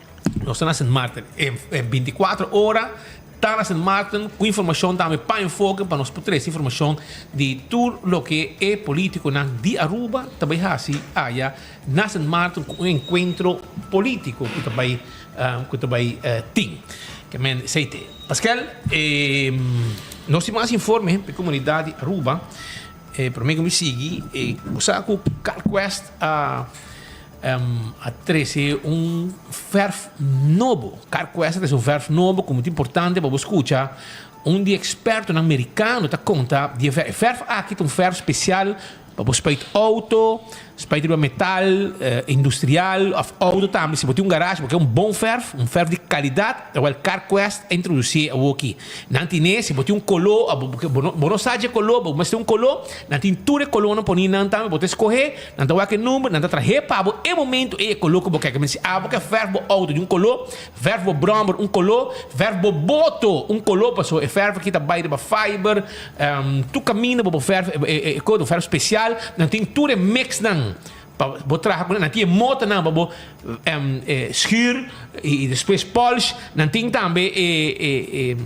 Nos ta na Sint Maarten. E 24 ora ta na Sint Maarten ku informashon tambe pa Enfoke pa nos por trese informashon di tur loke e politikonan di Aruba ta bai hasi aya na Sint Maarten ku un enkuentro politiko ku ta bai ku ta bai tin. Ke men esei te. Paskel, nos tin mas informe pa e komunidat di Aruba. Prome ku mi sigui, bo sa ku CarQuest a a trese un verf nobo. CarQuest a trese un verf nobo ku mucho importante pa bo skucha. Un di ekspertonan merikano ta konta di e verf. E verf aki ta un verf spesial pa bo spuit outo, spuit riba metal, industrial òf outo tambe. Si bo tin un garage bo ke un bon verf, un verf di kalidat, awèl CarQuest a introdusié awoki. Nan tine, si bo tin un koló, bo no sa dje koló, bo mester un koló, nan tin tur e kolónan poni nan tambe, bo ta eskohé, nan ta wak e number, nan ta trahé pa bo e momento ei e koló ku bo ke. Si abo ke verf bo outo di un koló, verf bo bròmber un koló, verf bo boto un koló, pasobra e verf aki ta bai riba fiber, tur kaminda bo por verf e kos, un verf spesial, nan tin tur e mixnan. Pa bo traha ku nan, nan tin e motornan pa bo schuur i despues polish. Nan tin tambe e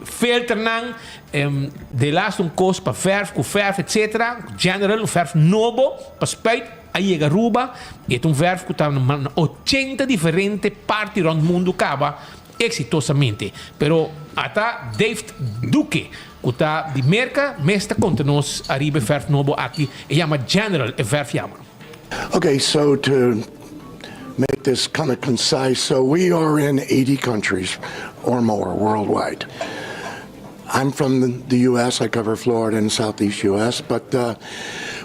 filternan. De laatste un kos pa verf ku verf etcetera. General un verf nobo pa spuit a yega Aruba. E ta un verf ku ta na ochenta diferente parti rònt mundu kaba eksitosamente. Pero ata Dave Duque ku ta di Merka mes ta konta nos ariba e verf nobo aki. E yama General e verf yama. Okay, so to make this kind of concise, so we are in 80 countries or more worldwide. I'm from the U.S. I cover Florida and Southeast U.S., but uh,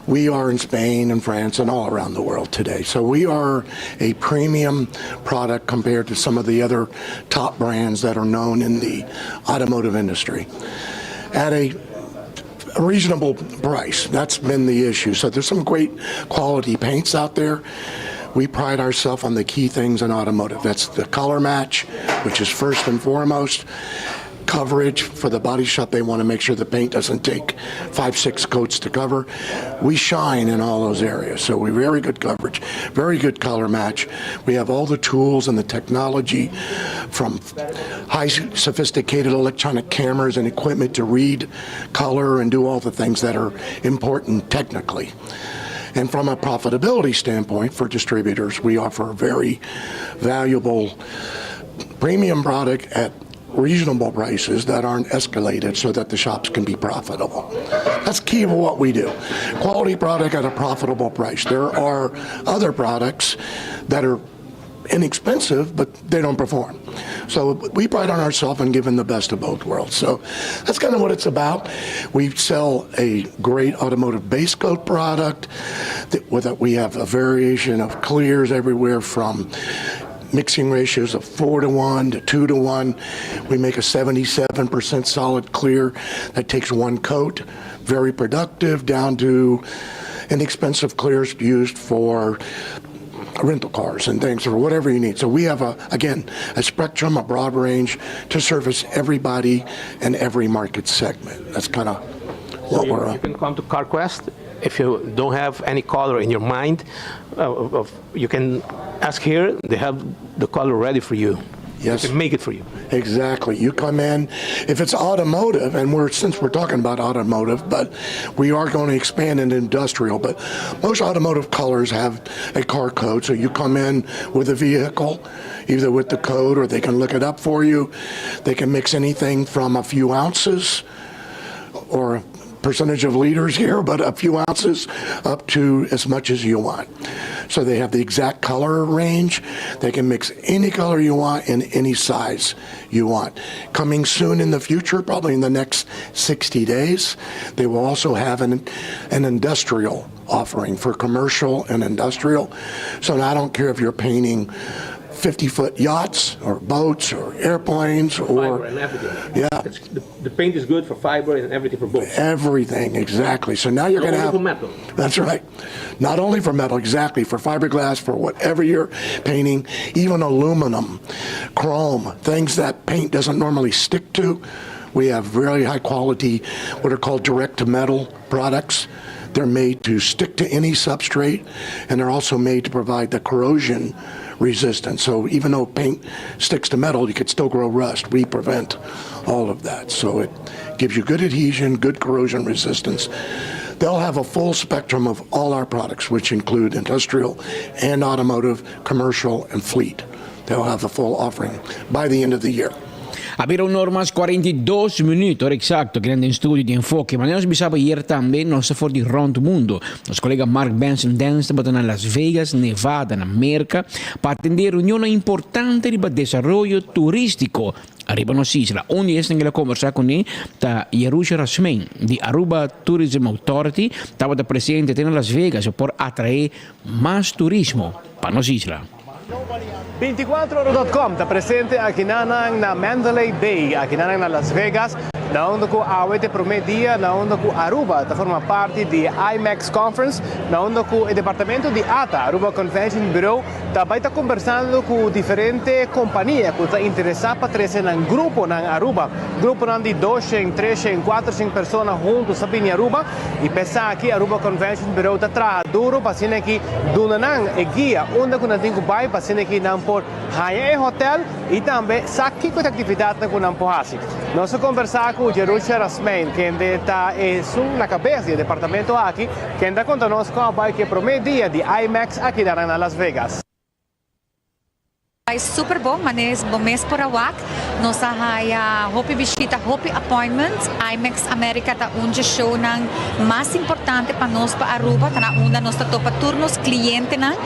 we are in Spain and France and all around the world today. So we are a premium product compared to some of the other top brands that are known in the automotive industry at a reasonable price. That's been the issue. So there's some great quality paints out there. We pride ourselves on the key things in automotive. That's the color match, which is first and foremost coverage for the body shop. They want to make sure the paint doesn't take five, six coats to cover. We shine in all those areas. So we very good coverage, very good color match. We have all the tools and the technology from high sophisticated electronic cameras and equipment to read color and do all the things that are important technically. And from a profitability standpoint for distributors, we offer a very valuable premium product at reasonable prices that aren't escalated so that the shops can be profitable. That's key of what we do. Quality product at a profitable price. There are other products that are inexpensive, but they don't perform. So we pride on ourselves on giving the best of both worlds. So that's kind of what it's about. We sell a great automotive base coat product. That, with that we have a variation of clears everywhere from mixing ratios of 4 to 1 to 2 to 1. We make a 77% solid clear that takes one coat, very productive, down to inexpensive clears used for rental cars and things or whatever you need. So we have a again a spectrum, a broad range to service everybody and every market segment. That's kind of what so you, we're. You can come to CarQuest if you don't have any color in your mind. Uh, of, you can ask here. They have the color ready for you. Yes. They can make it for you. Exactly. You come in, if it's automotive, and we're since we're talking about automotive, but we are going to expand into industrial. But most automotive colors have a car code, so you come in with a vehicle, either with the code or they can look it up for you. They can mix anything from a few ounces or percentage of liters here, but a few ounces up to as much as you want. So they have the exact color range. They can mix any color you want in any size you want. Coming soon in the future, probably in the next 60 days, they will also have an, an industrial offering for commercial and industrial. So I don't care if you're painting 50 foot yachts or boats or airplanes or Fiber and everything. Yeah. It's, the, the paint is good for fiber and everything for both. Everything, exactly. So now you're Not going to only have for metal. That's right. Not only for metal, exactly, for fiberglass, for whatever you're painting, even aluminum, chrome, things that paint doesn't normally stick to. We have very high quality, what are called direct to metal products. They're made to stick to any substrate, and they're also made to provide the corrosion resistant. So even though paint sticks to metal, you could still grow rust. We prevent all of that. So it gives you good adhesion, good corrosion resistance. They'll have a full spectrum of all our products, which include industrial and automotive, commercial, and fleet. They'll have the full offering by the end of the year. A bira un or mas 42 minuut, ora exacto, kinan den studio di Enfoke. Manera nos bisaba ayer tambe, nos ta for di rond mundo. Nos colega Mark Benson Dance tabata na Las Vegas, Nevada, na Merca, pa atende reunionnan importante riba desaroyo turistico ariba nos isla. Un di esnan ke la conversa cune ta Yerusha Rasmijn di Aruba Tourism Authority, tabata presente te na Las Vegas por atrae mas turismo pa nos isla. Binticuatroora.com ta presente akinanan na Mandalay Bay, akinanan na Las Vegas, na unda cu awe ta e prome dia na unda cu Aruba ta forma parti di e IMEX Conference, na unda cu e departamento di ata, Aruba Convention Bureau, ta bay ta combersando cu diferente compania cu ta interesa pa trece nan gruponan Aruba. Gruponan di doshen, treshen, cuatroshen persona hunto sa bini Aruba y p'esaki Aruba Convention Bureau ta traha duro pa asina ki Duna nan e guia unda ku nan tin ku bai pa asina ki nan por haña e hotel i tambe sa kiko ta aktividatnan ku nan por hasi. Nos a kombersá ku Jerusha Rasmijn, kende ta esun na kabes di e departamento aki, kende a konta nos kon a bai ku e promé dia di IMEX aki danan na Las Vegas. Bai super bon, mane bo mes por a wak. Nos a haya hopi bishita, hopi appointments. IMEX America ta un dje shownan mas importante pa nos pa Aruba. Ta na unda nos ta topa tur nos clientenan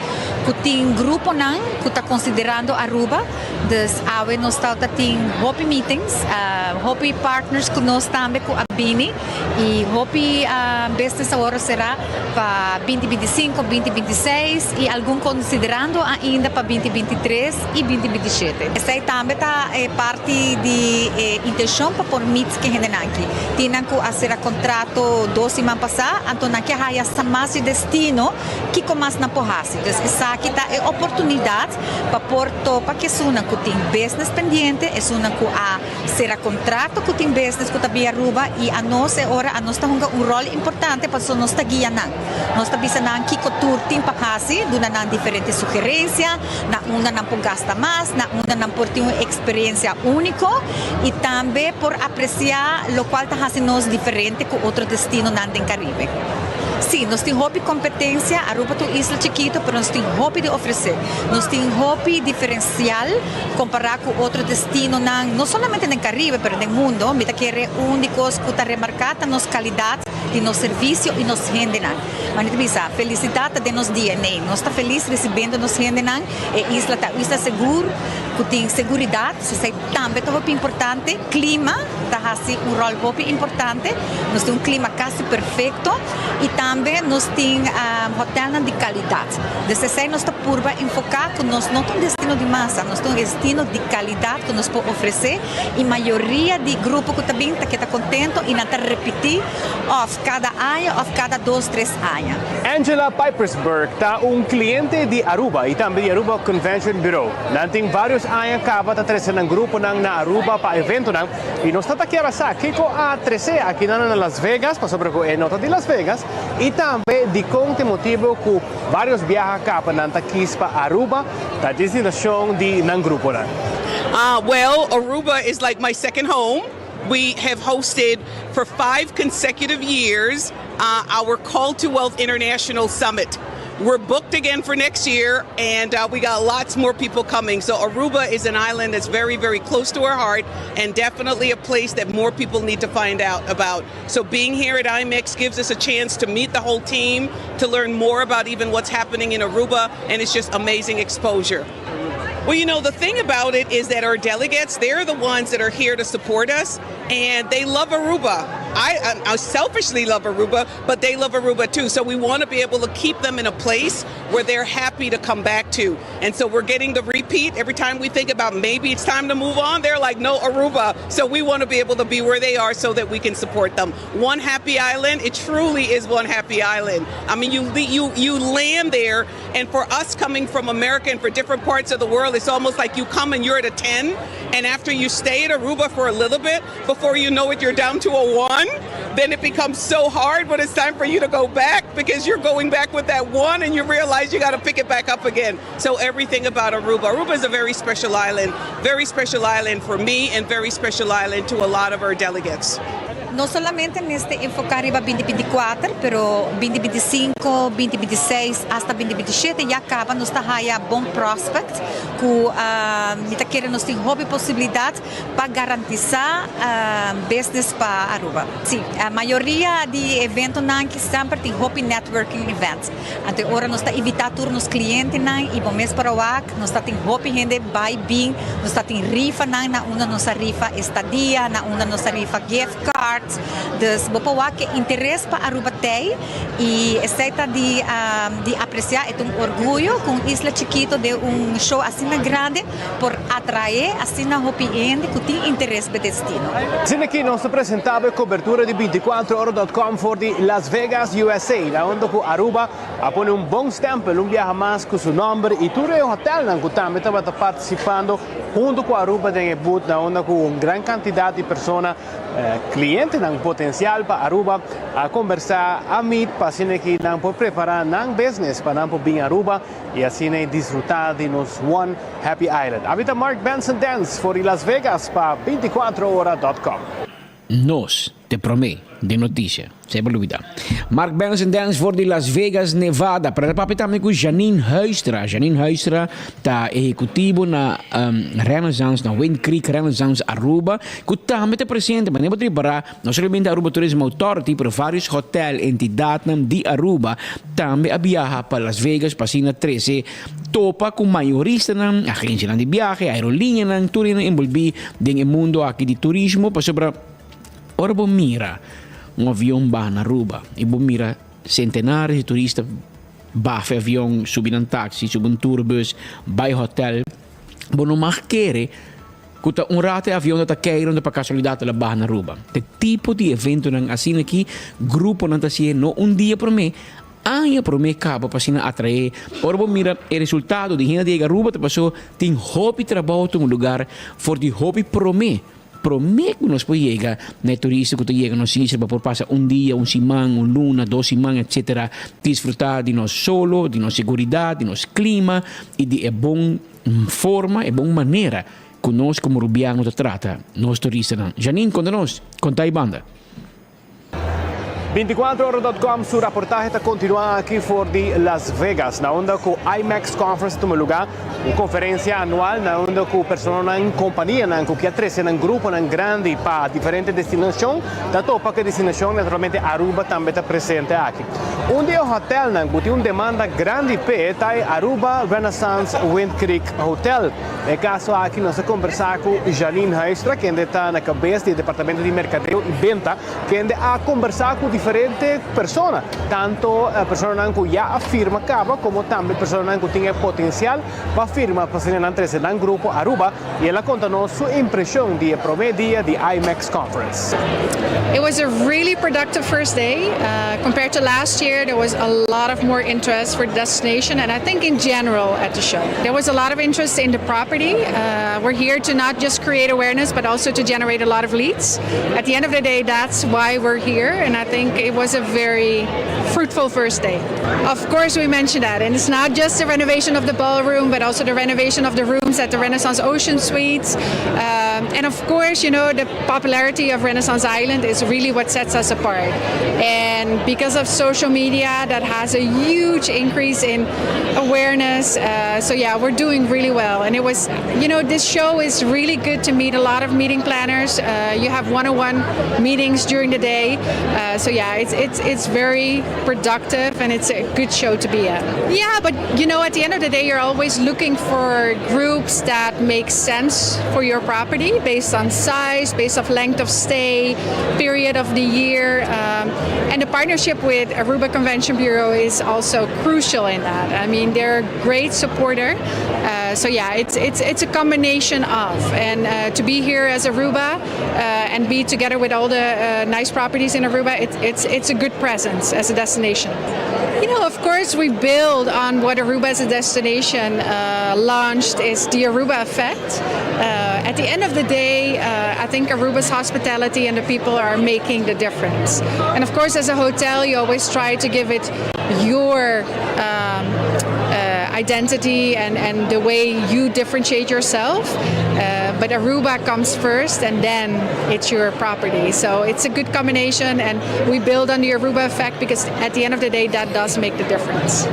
cu tin gruponan cu ta considerando Aruba. Dus awe nos ta ta tin hopi meetings, hopi partners cu nos tambe cu a bini y hopi business awor a cera. pa binti binti sinku, binti binti seis i algun konsiderando ainda pa binti binti tres i binti binti shete. Esei tambe ta e parti di e intenshon pa por meet ke hendenan aki. Tin nan ku a sera kontrato dos siman pasá, anto nan ke haya sa mas di destino kiko mas nan por hasi. Dus esaki ta e oportunidat pa por topa ku esunnan ku tin business pendiente, esunnan ku a Sera kontrato ku tin business ku ta bia Aruba i anos e ora anos ta hunga un ròl importante paso nos ta guia nan. Nos ta bisa nan kiko tur tin pa hasi, duna nan diferente sugerensia, na unda nan por gasta mas, na unda nan por tin un eksperensia úniko i tambe por apresiá lokual ta hasi nos diferente ku otro destinonan den Karibe. Sí, nos tin hopi kompetensia, Aruba ta un isla chikito pero nos tin hopi di ofresé. Nos tin hopi diferensial. Kompará ku otro destinonan, no solamente den Karibe, pero den mundo, mi ta kere un di kos ku ta remarká ta nos kalidat di nos servisio i nos hendenan. Manera ta bisa, felisidat ta den nos DNA. Nos ta felis risibiendo nos hendenan. E isla ta un isla segur, ku tin seguridat, esei tambe ta hopi importante. Klima ta hasi un ròl hopi importante. Nos tin un klima kasi perfekto i tambe nos tin hotèlnan di kalidat. Des esei nos ta purba enfoká ku nos no ta un destino di masa, nos ta un destino di kalidat ku nos por ofresé i mayoria di grupo ku ta bin ta keda kontento i nan ta repití òf kada aña òf kada dos tres aña. Angela Pipersberg ta un kliente di Aruba i tambe di Aruba Convention Bureau. Nan tin vários aña kaba ta trese nan gruponan na Aruba pa eventonan i nos ta ta kier a sa kiko a trese akinan na Las Vegas pasobra ku e no ta di Las Vegas. I tambe dikon ta e motibu ku vários biaha kaba nan ta kis pa Aruba ta destinashon di nan gruponan? Well, Aruba is like my second home. We have hosted for five consecutive years our Call to Wealth International Summit. We're booked again for next year and we got lots more people coming. So Aruba is an island that's very, very close to our heart and definitely a place that more people need to find out about. So being here at IMEX gives us a chance to meet the whole team, to learn more about even what's happening in Aruba, and it's just amazing exposure. Well, you know, the thing about it is that our delegates, they're the ones that are here to support us, and they love Aruba. I, I selfishly love Aruba, but they love Aruba too. So we want to be able to keep them in a place where they're happy to come back to. And so we're getting the repeat every time we think about maybe it's time to move on. They're like, no, Aruba. So we want to be able to be where they are so that we can support them. One happy island, it truly is one happy island. I mean, you you you land there, and for us coming from America and for different parts of the world, it's almost like you come and you're at a 10, And after you stay at Aruba for a little bit, before you know it, you're down to a one. Then it becomes so hard when it's time for you to go back because you're going back with that one and you realize you got to pick it back up again. So everything about Aruba. Aruba is a very special island, very special island for me and very special island to a lot of our delegates. No solamente mester enfoca riba 2024, pero 2025, 2026, hasta 2027 ya caba nos ta haya bon prospect cu mi ta kere nos tin hopi posibilidad pa garantisa business pa Aruba. Si, mayoria di eventonan aki semper tin hopi networking events. Anto e ora nos ta invita tur nos clientenan y bo mes por a wak, nos ta tin hopi hende bay bin, nos ta tin rifanan na unda nos a rifa estadia, na unda nos a rifa gift cards. Dus bo por wak e interes pa Aruba tey y esey ta di di aprecia, e ta un orguyo cu un isla chikito den un show asina grande por atrae asina hopi hende cu tin interes p'e destino. Asina aki nos ta presenta bo e cobertura di binticuatro ora dot com for di Las Vegas, USA, na unda cu Aruba a pone un bon stempel un biaha mas cu su nomber y tur e hotelnan cu tambe tabata participando hunto cu Aruba den e booth na unda cu un gran cantidad di persona Clientenan potencial pa Aruba a conversa a meet pa asina ki nan por prepara nan business pa nan por bin Aruba y asina disfruta di nos One Happy Island. Ami ta Mark Benson Dance for di Las Vegas pa binticuatro ora dot com. Nos te prome den noticia. Semper lubida. Mark Benson Dance for di Las Vegas, Nevada. Pero ta papia tambe cu Janine Huistra. Janine Huistra ta ehecutivo na Renaissance, na Wind Creek Renaissance Aruba, cu tambe ta presente. Manera bo ta ripara, no solamente Aruba Tourism Authority, pero varios hotel, entidadnan di Aruba tambe a biaha pa Las Vegas pa asina trece topa cu mayoristanan, agencianan di biahe, aerolineanan, tur hende envolvi den e mundo aki di turismo, pasobra Ora bo mira un avion baha na Aruba y bo mira centenares di turista baha e avion, subi nan taxi, subi un tourbus, bay hotel, bo no mag kere cu ta un rato e avion ta keiro pa casualidad el a baha na Aruba. Te tipo di eventonan asina aki gruponan ta hacié no un dia prome, aña prome caba pa asina atrae. Ora bo mira e resultado di hende di yega Aruba ta paso tin hopi trabou ta un lugar for di hopi prome. Promé ku nos por yega na e turista ku ta yega nos isla pa por pasa un dia, un siman, un luna, dos siman etcetera disfrutá di nos solo, di nos seguridat, di nos klima i di e bon forma, e bon manera ku nos komo rubiano ta trata nos turistanan. Janine, konta nos, konta e banda. Binticuatroora.com su raportahe ta continua aki for di Las Vegas, na unda cu IMEX Conference ta tuma luga, un conferencia anual na unda cu personanan, companianan cu kier trece nan gruponan grandi pa diferente destinacion ta topa cu e destinacion, naturalmente Aruba tambe ta presente aki. Un di e hotelnan cu tin un demanda grandi p'e ta e Aruba Renaissance Wind Creek Hotel. E caso aki nos a conversa cu Janine Huistra, kende ta na cabes di e departamento di mercadeo y benta, kende a conversa cu diferente persona, tanto personanan cu ya a firma caba como tambe personanan cu tin e potencial pa firma pa asina nan trece nan grupo Aruba y el a conta nos su impresion di e prome dia di IMEX Conference. It was a really productive first day. Compared to last year there was a lot of more interest for the destination and I think in general at the show. There was a lot of interest in the property. We're here to not just create awareness but also to generate a lot of leads. At the end of the day that's why we're here and I think it was a very fruitful first day. Of course we mentioned that and it's not just the renovation of the ballroom but also the renovation of the rooms at the Renaissance Ocean Suites. Um, and of course, you know, the popularity of Renaissance Island is really what sets us apart. And because of social media that has a huge increase in awareness. Uh, so yeah, we're doing really well. And it was, you know, this show is really good to meet a lot of meeting planners. Uh, you have one-on-one meetings during the day. Uh, so yeah, it's, it's, it's very productive and it's a good show to be at. Yeah, but you know, at the end of the day, you're always looking for groups that make sense for your property based on size, based off length of stay, period of the year. Um, and the partnership with Aruba Convention Bureau is also crucial in that. I mean, they're a great supporter. Uh, so yeah, it's, it's, it's a combination of. And uh, to be here as Aruba uh, and be together with all the uh, nice properties in Aruba, it, it's, it's a good presence as a destination. You know, of course, we build on what Aruba as a destination uh, launched is the Aruba effect. Uh, at the end of the day, uh, I think Aruba's hospitality and the people are making the difference. And of course, as a hotel, you always try to give it your um, uh, identity and, and the way you differentiate yourself. Uh, but Aruba comes first and then it's your property. So it's a good combination and we build on the Aruba effect because at the end of the day that does make the difference.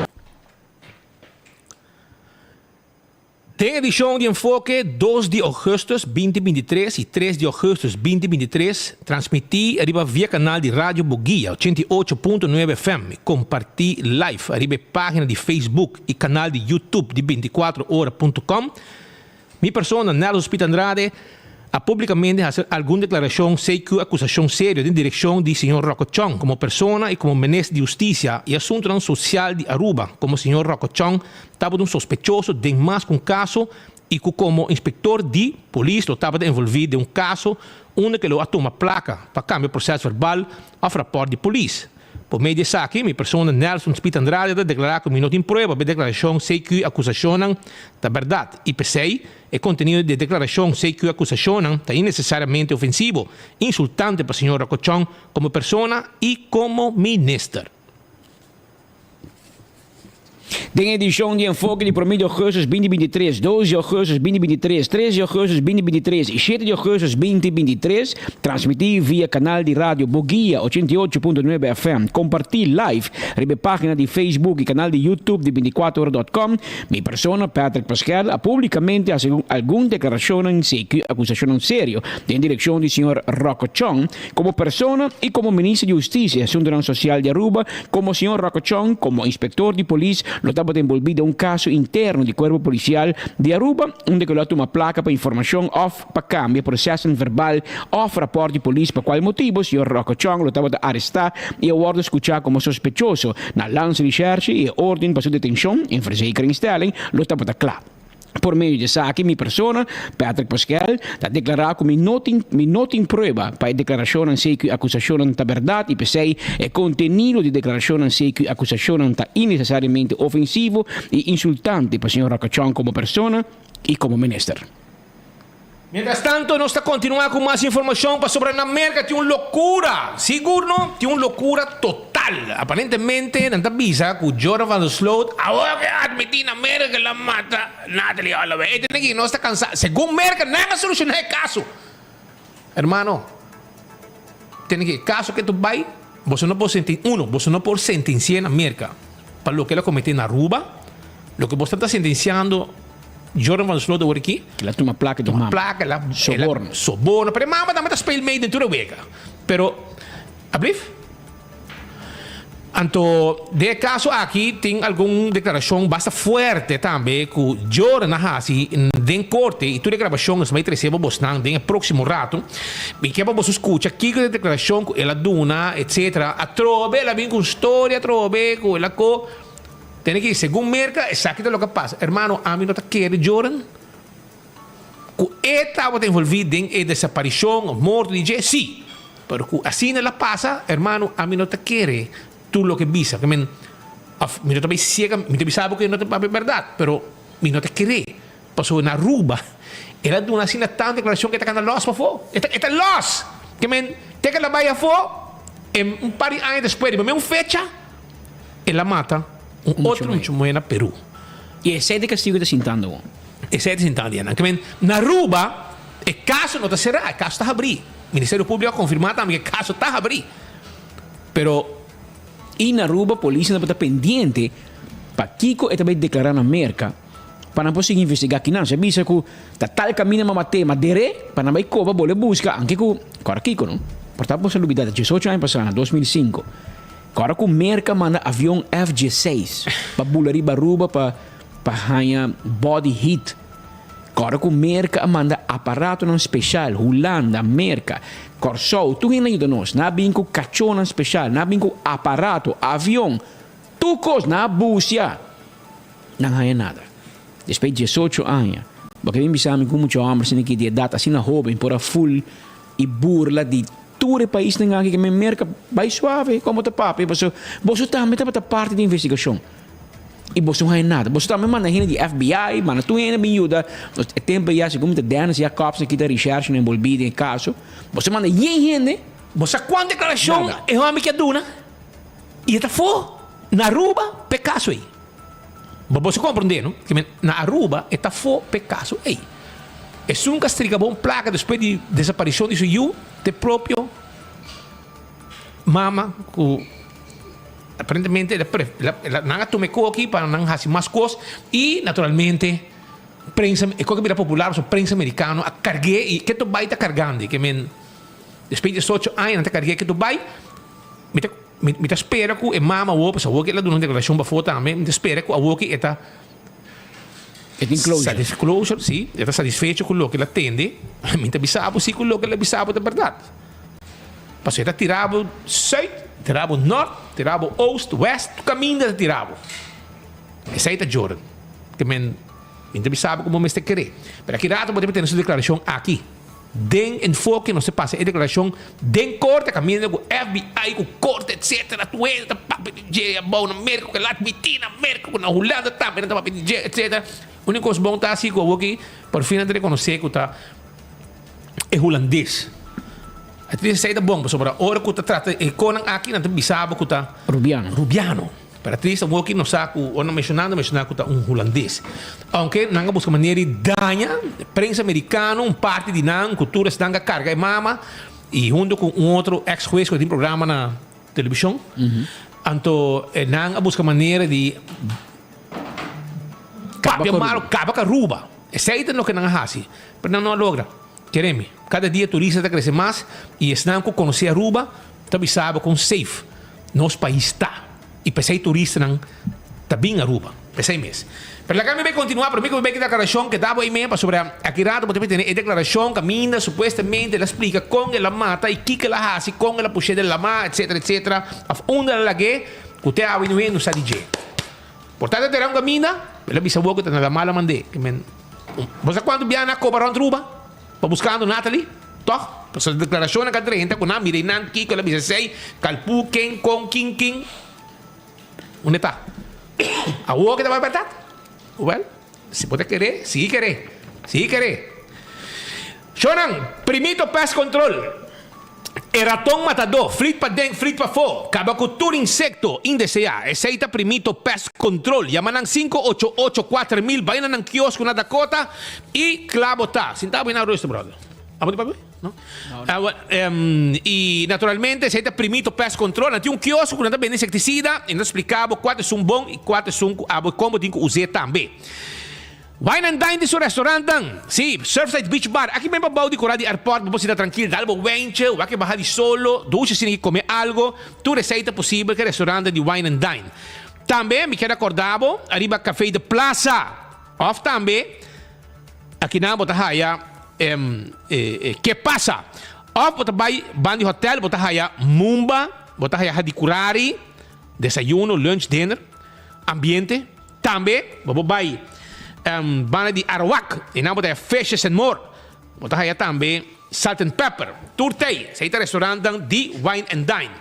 Den edishon di Enfoke dos di ougùstùs 2023 i tres di ougùstùs 2023, transmití riba via kanal di Radio Boguia 88.9 FM i kompartí live riba e página di Facebook i kanal di YouTube di binticuatroora.com, Mi persona, Nelson Pita Andrade, a publicamente haci algun declaracion CQ acusacion serio den direccion di señor Rocco Chong como persona y como Minister di Husticia y Asuntonan Social di Aruba, como señor Rocco Chong tabata un sospechoso den mas cu un caso y cu como inspector di polis lo tabata envolvi den un caso unda cu lo a tuma placa pa cambia proces verbal of rapport di polis. Por medio di esaki, mi persona Nelson Speed Andrade ta deklará ku mi no tin prueba pa e deklarashon CQ akusashonnan ta bèrdat i p'esei e kontenido di e deklarashon CQ akusashonnan ta innesesariamente ofensivo, insultante pa señor Rocochon komo persona i komo minister. Den edishon di Enfoke di promé di ougùstùs 2023, dos di ougùstùs 2023, tres di ougùstùs 2023 i shete di ougùstùs 2023, transmití via kanal di radio Boguia 88.9 FM, kompartí live riba e página di Facebook i kanal di YouTube di 24 ora dòt com, mi persona Patrick Paskel a públikamente hasi algun deklarashonnan CQ akusashonnan serio den direkshon di señor Rocco Chong, Komo persona i komo Minister di Hustisia i Asuntunan Sosial di Aruba, komo señor Rocco Chong, komo inspektor di polis, lo tabata enbolbí den un kaso interno di Kuerpo Polisial di Aruba, unda ku lo a tuma plaka pa informashon òf pa kambia prosesonan verbal òf rapòrt di polis pa kual motibu señor Rocco Chong lo tabata arestá i a wòrdu skuchá komo sospechoso na Landsrecherche i e órden pa su detenshon, inverzekeringstelling, lo tabata kla. Por medio di esaki mi persona, Patrick Paskel, ta deklará ku mi no tin mi no tin prueba pa e deklarashonnan CQ akusashonnan ta bèrdat i p'esei e kontenido di deklarashonnan CQ akusashonnan ta innesesariamente ofensivo i insultante pa señor Rocachon komo persona i komo minister. Mientras tanto nos ta continua cu mas informacion pasobra na Merca tin un locura, sigur no, tin un locura total. Aparentemente nan ta bisa cu Jordan van der Sloot awor ke admiti na Merca ke la mata Natalie Holloway. Ey tene ki nos ta cansa, segun Merca nan a soluciona e caso. Hermano, tene ki e caso ke tu bay, boso no por senten, uno, boso no por sentencia na Merca pa loke el a comete na Aruba, loke boso ta sentenciando Jordan van der Sloot awor aki. El a tuma plaka di mama. Plaka, el a Soborno. Soborno. Pero e mama tambe ta speel mee den tur e wega. Pero, ablief? Anto, den e kaso aki tin algun deklarashon basta fuerte tambe ku Jordan a hasi den korte i tur e grabashon nos bai trese pa bosnan den e próksimo ratu. Mi ke pa boso skucha kiko ta e deklarashon ku el a duna, etsetera. Atrobe el a bin ku un storia atrobe ku el a ko. Tene ki, segun Merca, esaki ta loke a pasa. Hermano, ami no ta kere Joran ku e tabata envolvi den e desaparishon of morto di dje, si. Pero ku asina el a pasa, hermano, ami no ta kere tur loke bisa. Ke men, of mi no ta bai siega, mi ta bisa bo ku e no ta papia bèrdat, pero mi no ta kere. Pasobra na Aruba, el a duna asina tantu deklarashon ku e ta kanda lòs pafó. E ta, e ta lòs! Ke men, te ku el a bai afó, e un par di aña despues, riba mesun fecha, El a mata un otro mucha muhé na Peru. I esei ta e kastigu ku ta sintando awor. Esei ta sintando ya nan. Ke men, na Aruba e kaso no ta será, e kaso ta habrí. Ministerio Públiko a konfirmá tambe ku e kaso ta habrí. Pero. I na Aruba polisnan tabata pendiente pa kiko e ta bai deklará na Merka pa nan por sigui investigá kinan. Se a bisa ku ta tal kaminda m'a mat'é, m'a der'é pa nan bai koba bole buska, anke ku kòrda kiko no. Por ta boso a lubidá ta diesocho aña pasá na 2005. Ora ku Merka manda avion F-16 pa bula riba Aruba pa pa haña body heat. Ora ku Merka a manda aparatonan speshal, Hulanda, Merka, Kòrsou, tur hende a yuda nos. Nan a bin ku kachónan speshal, nan a bin ku aparato, avion, tur kos, nan a busia. Nan haña nada. Despues di diesocho aña, bo ke bin bisa mi ku un mucha hòmber asina ki di edat asina hóben por a ful i burla di. tur e paisnan aki ke men Merka bai suave komo ta papia pasobra boso tambe tabata parti di investigashon i boso no haña nada. Boso tambe manda hende di FBI, manda tur hende bin yuda. E tempu ya segun mi ta Dennis ya cops a kita recherche nan enbolbí den e kaso. Boso manda yen hende. Bo sa kuantu deklarashon Nada. e hòmber ke a duna i e ta afó na Aruba p'e kaso ei. Bo boso komprondé no? Ke men na Aruba e ta afó p'e kaso ei. Esun ku a strika bon plaka despues di desaparishon di su yu ta e propio mama ku aparentemente el a pre el a nan a tuma e koki pa nan hasi mas kos i naturalmente prensa e koki a bira popular pasobra prensa merikano a karg'é i ketu bai ta kargando ke men despues di diesocho aña nan ta karg'é ketu bai mi ta mi ta spera ku e mama awor pasobra awor ke el a duna un deklarashon pafó tambe mi ta spera ku awor ke e ta E tin closure. Satis closure, si. E ta satisfecho ku loke el a tende. Mi ta bisa bo si ku loke el a bisa bo ta bèrdat. Pasobra e ta tira bo sùit, tira bo nòrt, tira bo oost, wèst, tur kaminda e ta tira bo. Esei ta Jordan. Ke men, mi ta bisa bo ku bo mester kere. Pero aki rato bo debe tene su deklarashon aki. Den enfoke nos ta pasa e deklarashon den korte kaminda ku FBI ku korte etsetera tur hende ta papia di dje abou na Merka ku el admití na Merka ku na Hulanda tambe nan ta papia di dje etsetera. Uniko kos bon ta asi ku awoki por fin nan ta rekonosé ku ta e hulandes. At least esei ta bon pasobra ora ku ta trata e konan aki nan ta bisa bo ku ta Rubiano. Rubiano. Pero at least awoki nos sa ku ora nan menshoná nan menshoná ku ta un hulandes. Aunke nan a buska manera di daña prensa merikano, un parti di nan ku tur esnan a karga e mama i huntu ku un otro eks hues ku a tin programa na televishon. Anto nan a buska manera di papia malo, kaba ku Aruba. Esei ta loke nan a hasi, pero nan no a logra. Kere mi, kada dia turista ta krese mas i esnan ku konosé Aruba ta bisa bo kon safe nos pais ta i p'esei turistanan ta bin Aruba. P'esei mes. Pero laga mi bai kontinuá, promé ku mi bai ki deklarashon ke dabo ei me pasobra aki rato bo ta tene e deklarashon kaminda supuestamente el a splika kon el a mata i kiko el a hasi, kon el a push'é den lamá etsetera etsetera òf unda el a lag'é ku te awe no hende no sa di dje. Por ta ta tera un kaminda, el a bisa bo ku ta na lamá la mand'é. Bo sa kuantu biaha nan a koba rònt Aruba pa buskando Natalie? Tòg? Pasobra deklarashonnan ka drenta ku nan mira einan kiko el a bisa esei, kalpu, ken, kon, kin, kin. Unda e ta? Awor ke ta bai bèrdat? Wèl, si bo ta keré, sigui keré. Sigui keré. Shownan, Primito Pest Control. E raton matadó, flit paden, flit pafó, kaba ku tur insekto indeseá. Esei ta Primito Pest Control. Yama nan 588 4000, bai na nan kiosko na Dakota i kla bo ta. Sinta bo na rustu, brother. Abo di papia? No? I naturalmente esei ta Primito Pest Control. Nan tin un kiosko ku nan ta bende insektisida i nan ta splika bo kua ta esun bon i kua ta esun ku abo i kon bo tin ku us'é tambe. Wine and Dine di su restaurantnan. Sí, Surfside Beach Bar. Aki men pa bou di kura di airport bo por sinta trankil, dal bo wentje, wak e baha di solo, dushi asina ki kome algo. Tur esei ta posibel ku e restaurantnan di Wine and Dine. Tambe mi kier akorda bo ariba Café de Plaza. Of tambe akinan bo ta haya Ke Pasa. Of bo ta bai banda di hotel bo ta haya Mumba, bo ta haya Hadikurari, desayuno, lunch, dinner, ambiente. Tambe bo por bai banda di Arawak, einan bo ta haya Fishes and More. Bo ta haya tambe Salt and Pepper. Tur tei, esei ta restaurantnan di Wine and Dine.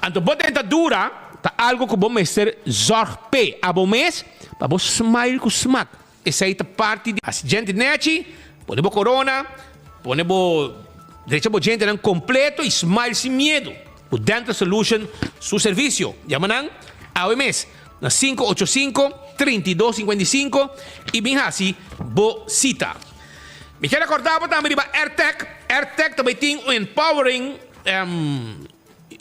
Anto bo dentadura ta algo ku bo mester zorg p'e abo mes pa bo smile ku smak. Esei ta parti di hasi djente nechi, pone bo korona, pone bo drecha bo djentenan kompleto i smile sin miedu ku Dental Solution su servisio. Yama nan awe mes na 585 32 55 i bin hasi bo sita. Mi kier rekordá bo tambe riba Airtec. Airtec ta bai tin un empowering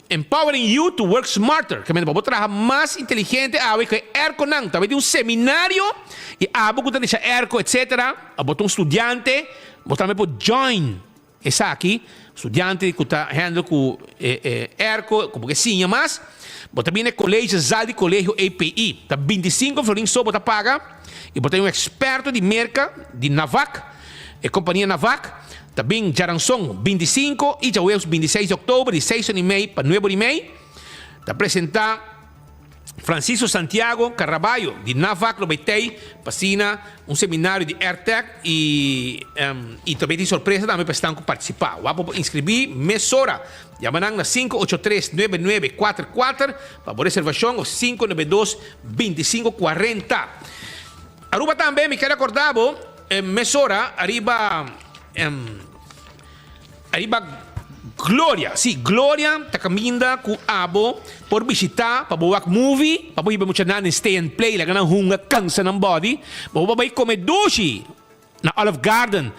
Empowering you to work smarter, ke mester pa bo traha mas inteligente awe ku e airconan. Ta bai tin un seminario i abo ku ta desha airco etcetera, abo ta un studiante, bo tambe por join esaki, studiante ku ta handle ku e airco, ku bo ke siña mas, bo ta bini na e colegio, zal di colegio EPI. Ta 25 florin so bo ta paga i bo ta un experto di Merka, di Navac, e kompania Navac. Ta bin djaranson 25 i djaweus 26 di oktober di seis ora i mei pa nuebe ora i mei. Ta presenta. Francisco Santiago Caraballo di NAVAC lo bay tey pa asina un seminario di AirTag y y ta bay tin sorpresa tambe pa esnan cu participa. Wak bo por inscribi mesora. Yama nan na 583 9944 pa bo reservacion of 592 2540. Aruba tambe mi kier acorda bo mesora ariba Ariba Gloria, sí, Gloria ta caminda cu abo por bishita pa bo wak movie, pa bo hiba muchanan den stay and play, laga nan hunga, cansa nan body, bo por bay come dushi na Olive Garden,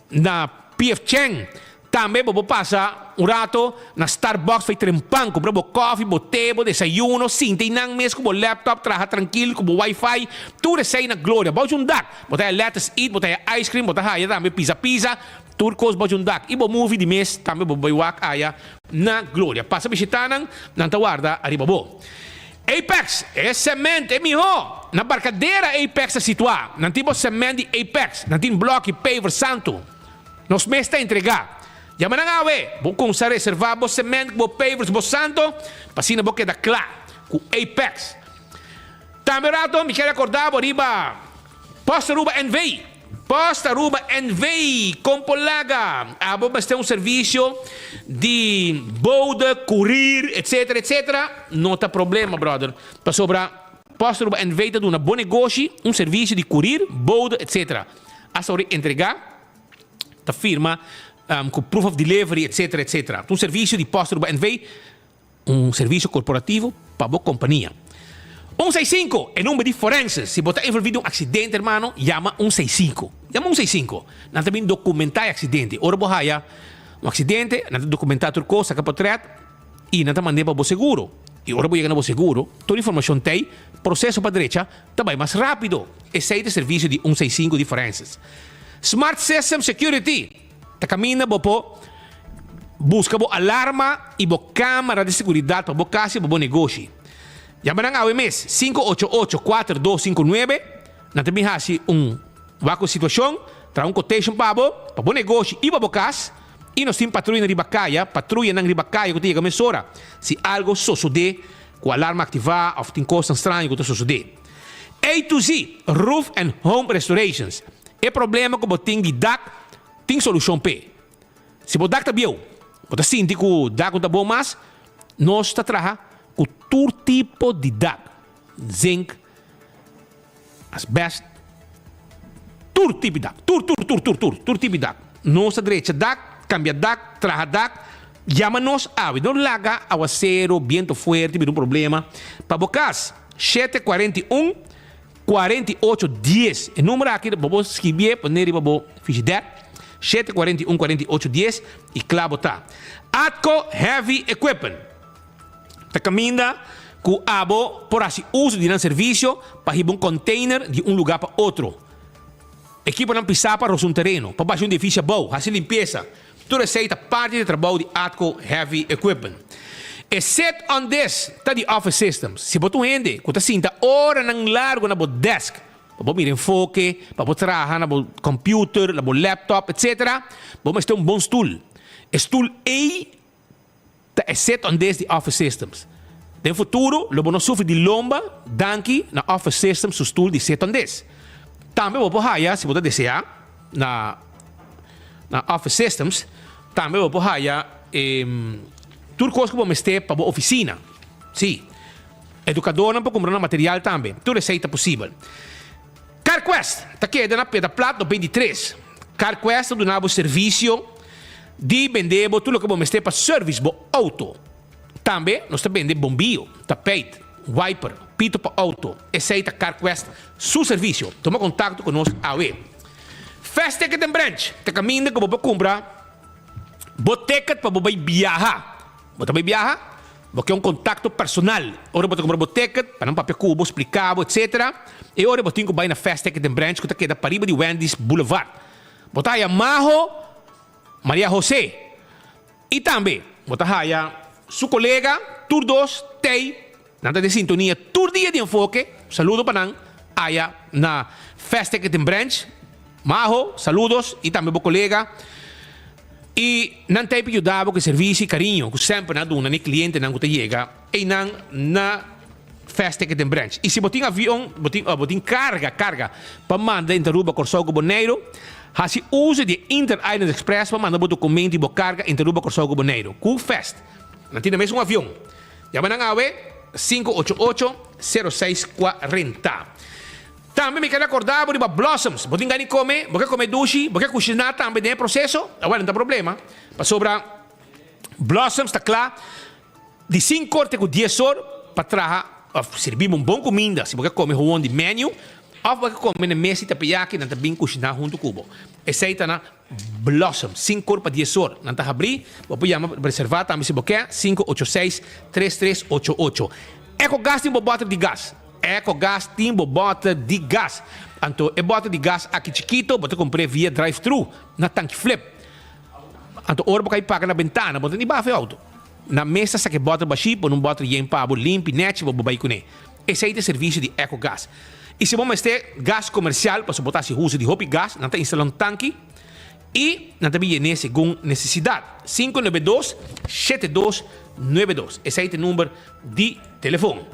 na PF Chang, tambe bo por pasa un rato na Starbucks fai trempan, cumpra bo coffee, bo te, bo desayuno, sinta eynan mes cu bo laptop, traha trankil cu bo wifi, tur esey na Gloria. Bao djun dak, bo ta haya lettuce eat, bo ta haya ice cream, bo ta haya tambe pizza pizza, Tur kos bo djun dak i bo movie di mes tambe bo bai wak aya na Gloria. Pasa bishita nan, nan ta warda ariba bo. Apex, e cement e miho! Na Barcadera Apex ta situa. Nan tin bo cement di Apex. Nan tin bloki, paver, santu. Nos mes ta entrega. Yama nan awe! Bo kumsa reserva bo cement ku bo pavers, bo santo, pa asina bo keda kla ku Apex. Tambe rato mi kier akorda bo riba Post Aruba NV. Post Aruba NV. Kon por laga abo mester un servisio di bode, kurir, etcetera, etcetera? No ta problema, brother. Pasobra Post Aruba NV. ta duna bo negoshi un servisio di kurir, bode, etcetera. Asta ora di entrega ta firma ku proof of delivery, etcetera, etcetera. Ta un servisio di Post Aruba NV. Un servisio korporativo pa bo kompania. Un seis sinku, e number di forense. Si bo ta envolví den un aksidente, hermano, yama un seis sinku. Yama un seis sinku. Nan ta bin dokumentá e aksidente. Ora bo haya un aksidente, nan ta dokumentá tur kos, saka potrèt i nan ta mand'é pa bo seguro. I ora bo yega na bo seguro, tur informashon t'ei, proseso pa drecha ta bai mas rápido. Esei ta e servisio di un seis sinku di forenses. Smart System Security ta kaminda bo por. Buska bo alarma i bo kamera di seguridat pa bo kas i pa bo negoshi. Yama nan awe mes, 588 4259, nan ta bin hasi un wak ku situashon, traha un quotation pa bo, pa bo negoshi i pa bo kas, i nos tin patruyanan riba kaya, patruyanan riba kaya ku ta yega mesora si algo sosodé ku alarma aktivá òf tin kosnan straño ku ta sosodé. A to Z Roof and Home Restorations, E problema ku bo tin di dak tin solushon p'e. Si bo dak ta bieu, bo ta sinti ku dak no ta bon mas, nos ta traha ku tur tipo di dak, zink, asbest, tur tipo di dak, tur, tur, tur, tur, tur, tur tipo di dak. Nos ta drecha dak, kambia dak, traha dak, yama nos awe. No laga awaseru, biento fuerte bira un problema pa bo kas. 7 41 48 10 E numero aki bo por skibié pone riba bo fishidèr, shete 41 48 10 i kla bo ta. Atco Heavy Equipment ta kaminda ku abo por hasi uso di nan servisio pa hiba un container di un lugá pa otro. Ekiponan pisá pa rosa un tereno, pa basha un edifisio abou, hasi limpiesa. Tur esei ta parti di e trabou di Atco Heavy Equipment. E sit on this ta di Office Systems. Si bo ta un hende ku ta sinta oranan largu na bo desk pa bo mira enfoke, pa bo traha na bo computer, na bo laptop, etc. Bo mester un bon stul. E stul ei ta e sit on this di Office Systems. Den futuro lo bo no sufri di lomba danki na Office Systems su stul di sit on this. Tambe bo por haya, si bo ta desea, na na Office Systems, tambe bo por haya e tur kos ku bo mester pa bo ofisina. Sí, edukadornan por kumpra nan material tambe. Tur esei ta posibel. CarQuest ta keda na Peda Plat 93. CarQuest ta duna bo servisio di bende bo tur loke bo mester pa service bo auto. Tambe nos ta bende bombio, tapijt, wiper, pito pa auto. Esey ta CarQuest su servicio. Tuma contacto cu nos awe. Fast Ticket and Branch ta caminda cu bo por cumpra bo ticket pa bo bay biaha. Bo ta bay biaha? Bo ke un contacto personal ora bo ta cumpra bo ticket pa nan papia cu bo, splica bo, etc. E ora bo tin cu bay na Fast Ticket and Branch cu ta keda pariba di Wendy's Boulevard. Bo ta haya Majo Maria Jose y tambe bo ta haya su colega tur dos tey nan ta den sintonia tur dia di Enfoke. Saludo pa nan aya na Fast Ticket and Branch. Majo, saludos y tambe bo colega. Y nan tey pa yuda bo cu e servicio y cariño cu semper nan a duna na e clientenan cu ta yega eynan na. Fast Ticket den branch. Y si bo tin avion, bo tin, bo tin carga, carga pa manda entre Aruba, Corsou cu Boneiro, haci uso di Inter Island Express pa manda bo documento y bo carga entre Aruba, Corsou cu Boneiro. Cu Fast. Nan tin na mes un avion. Yama nan awe, 588 0640. Tambe mi ker acorda bo riba Blossoms. Bo tin gana di come, bo ke come dushi, bo ke cushina tambe den e proceso? Awel, no ta problema, pasobra Blossoms ta cla di sinkor te ku dies or pa traha òf sirbi bo un bon kuminda. Si bo ke kome howon di menu òf bo ke kome na mes di tapiyaki, nan ta bin kushiná huntu ku bo. Esei ta na Blossom, sinkor pa dies or nan ta habrí. Bo por yama pa reservá tambe si bo ke, 586 3388. Ecogas tin bo bòter di gas. Ecogas tin bo bòter di gas. Anto e bòter di gas aki chikito bo ta kumpr'é via drive-thru na Tanki Flip. Anto ora bo kai paga na bentana, bo ta ni bafa e outo. Na mesa saka e bòter bashí, pone un bòter yen pa bo limpi nèchi pa bo bai kuné. Esei ta e servisio di Ecogas. I si bo mester gas komersial, pasobra bo ta hasi uso di hopi gas, nan ta instalá un tanki i nan ta bin yen'é segun nesesidat. 592 7292, esei ta e number di telefon.